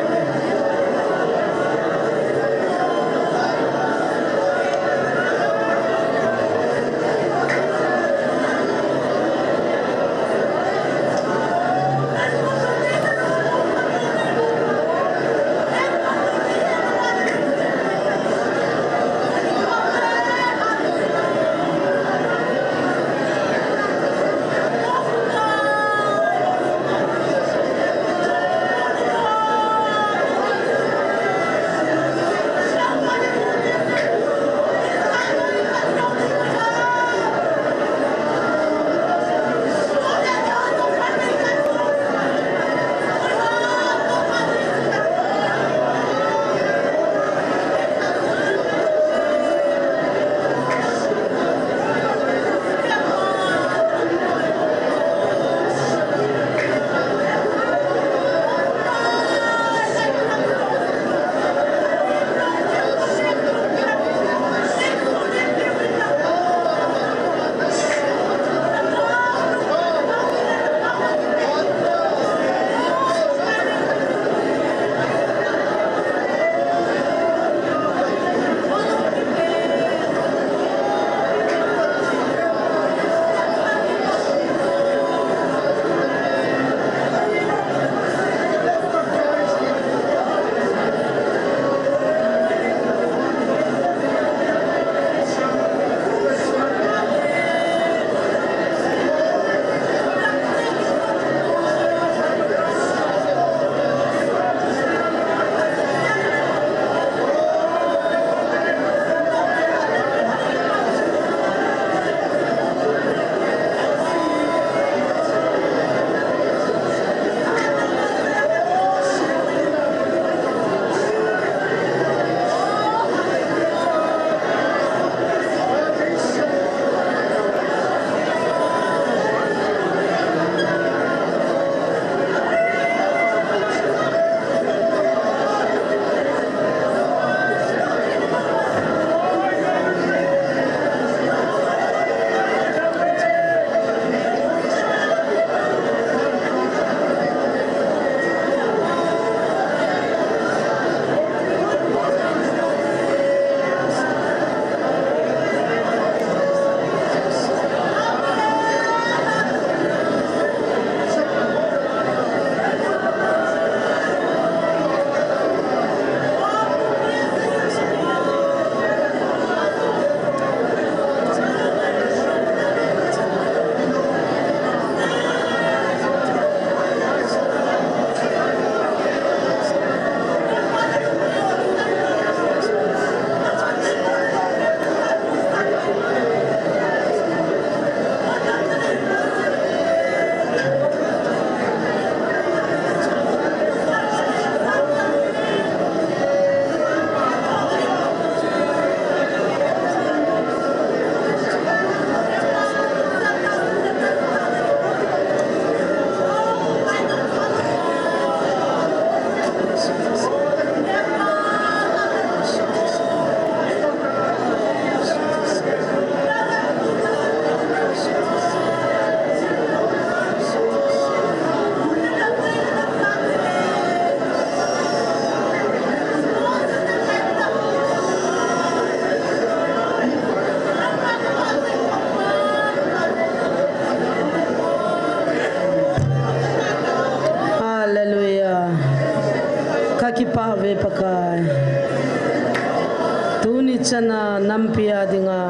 Tuni chana nampi a dinga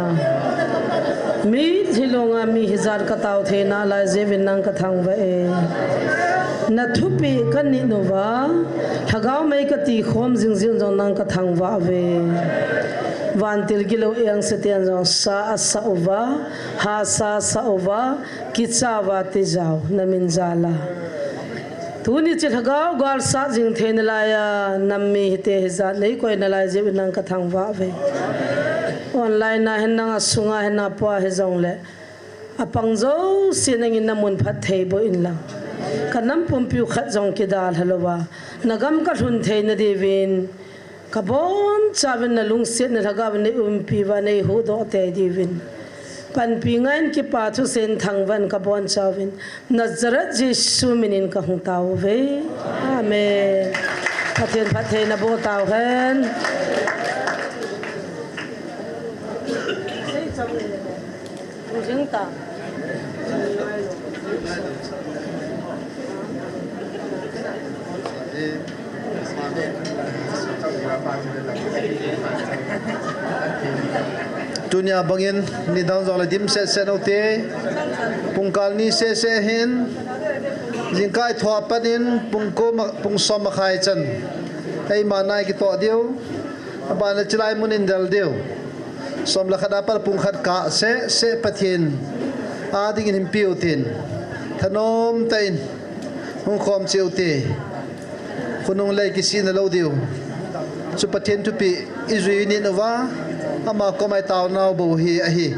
mitlhi longa mi hijat katao theina lai jeh uvin nang kathangvah e. Na thupeh kanit uva, lhagao mei katikhom jingjing jong nang kathangvah uve. Vantil gilou engse ten jong sa asah uva, hahsa asah uva, kicha uva tijat namin jal a. Tuni chu lhagao gal sat jing theina laiya nam mi hite hijat neikoi nalai jeh uvin nang kathangvah uve. Online a hin nang, asunga hin, apua hijongle, apang jouse nangin namun phatthei boh inlang, kanam pumpiu khat jong kidalha louva, nagam kalhun theina diuvin, kabonchauvin nalungsetna lhagaovin neiumpi uva neihuhdoh tei diuvin, panpi ngaiyin kipa thusein thangvah in kabonchauvin, Nazareth Jesu minin kahung taouve. Amen. Pathen phatthei naboh tauhen. Tunia bangin nidang jongle dimset set ute, pungkal ni sese hin, jingkah thoh a pat in pung ko ma-, pung som makhai chan eima nai kitoh diu, abana chilai mun in del diu. Som le khat a pat pung khat kah sese Pathen a dingin hinpeh utin, thanom tah in hung khom cheh ute. Khonung lei kisihna lou diu. Chu Pathen thupeh ijui nit uva, ama koma itaonau bou hi ahi.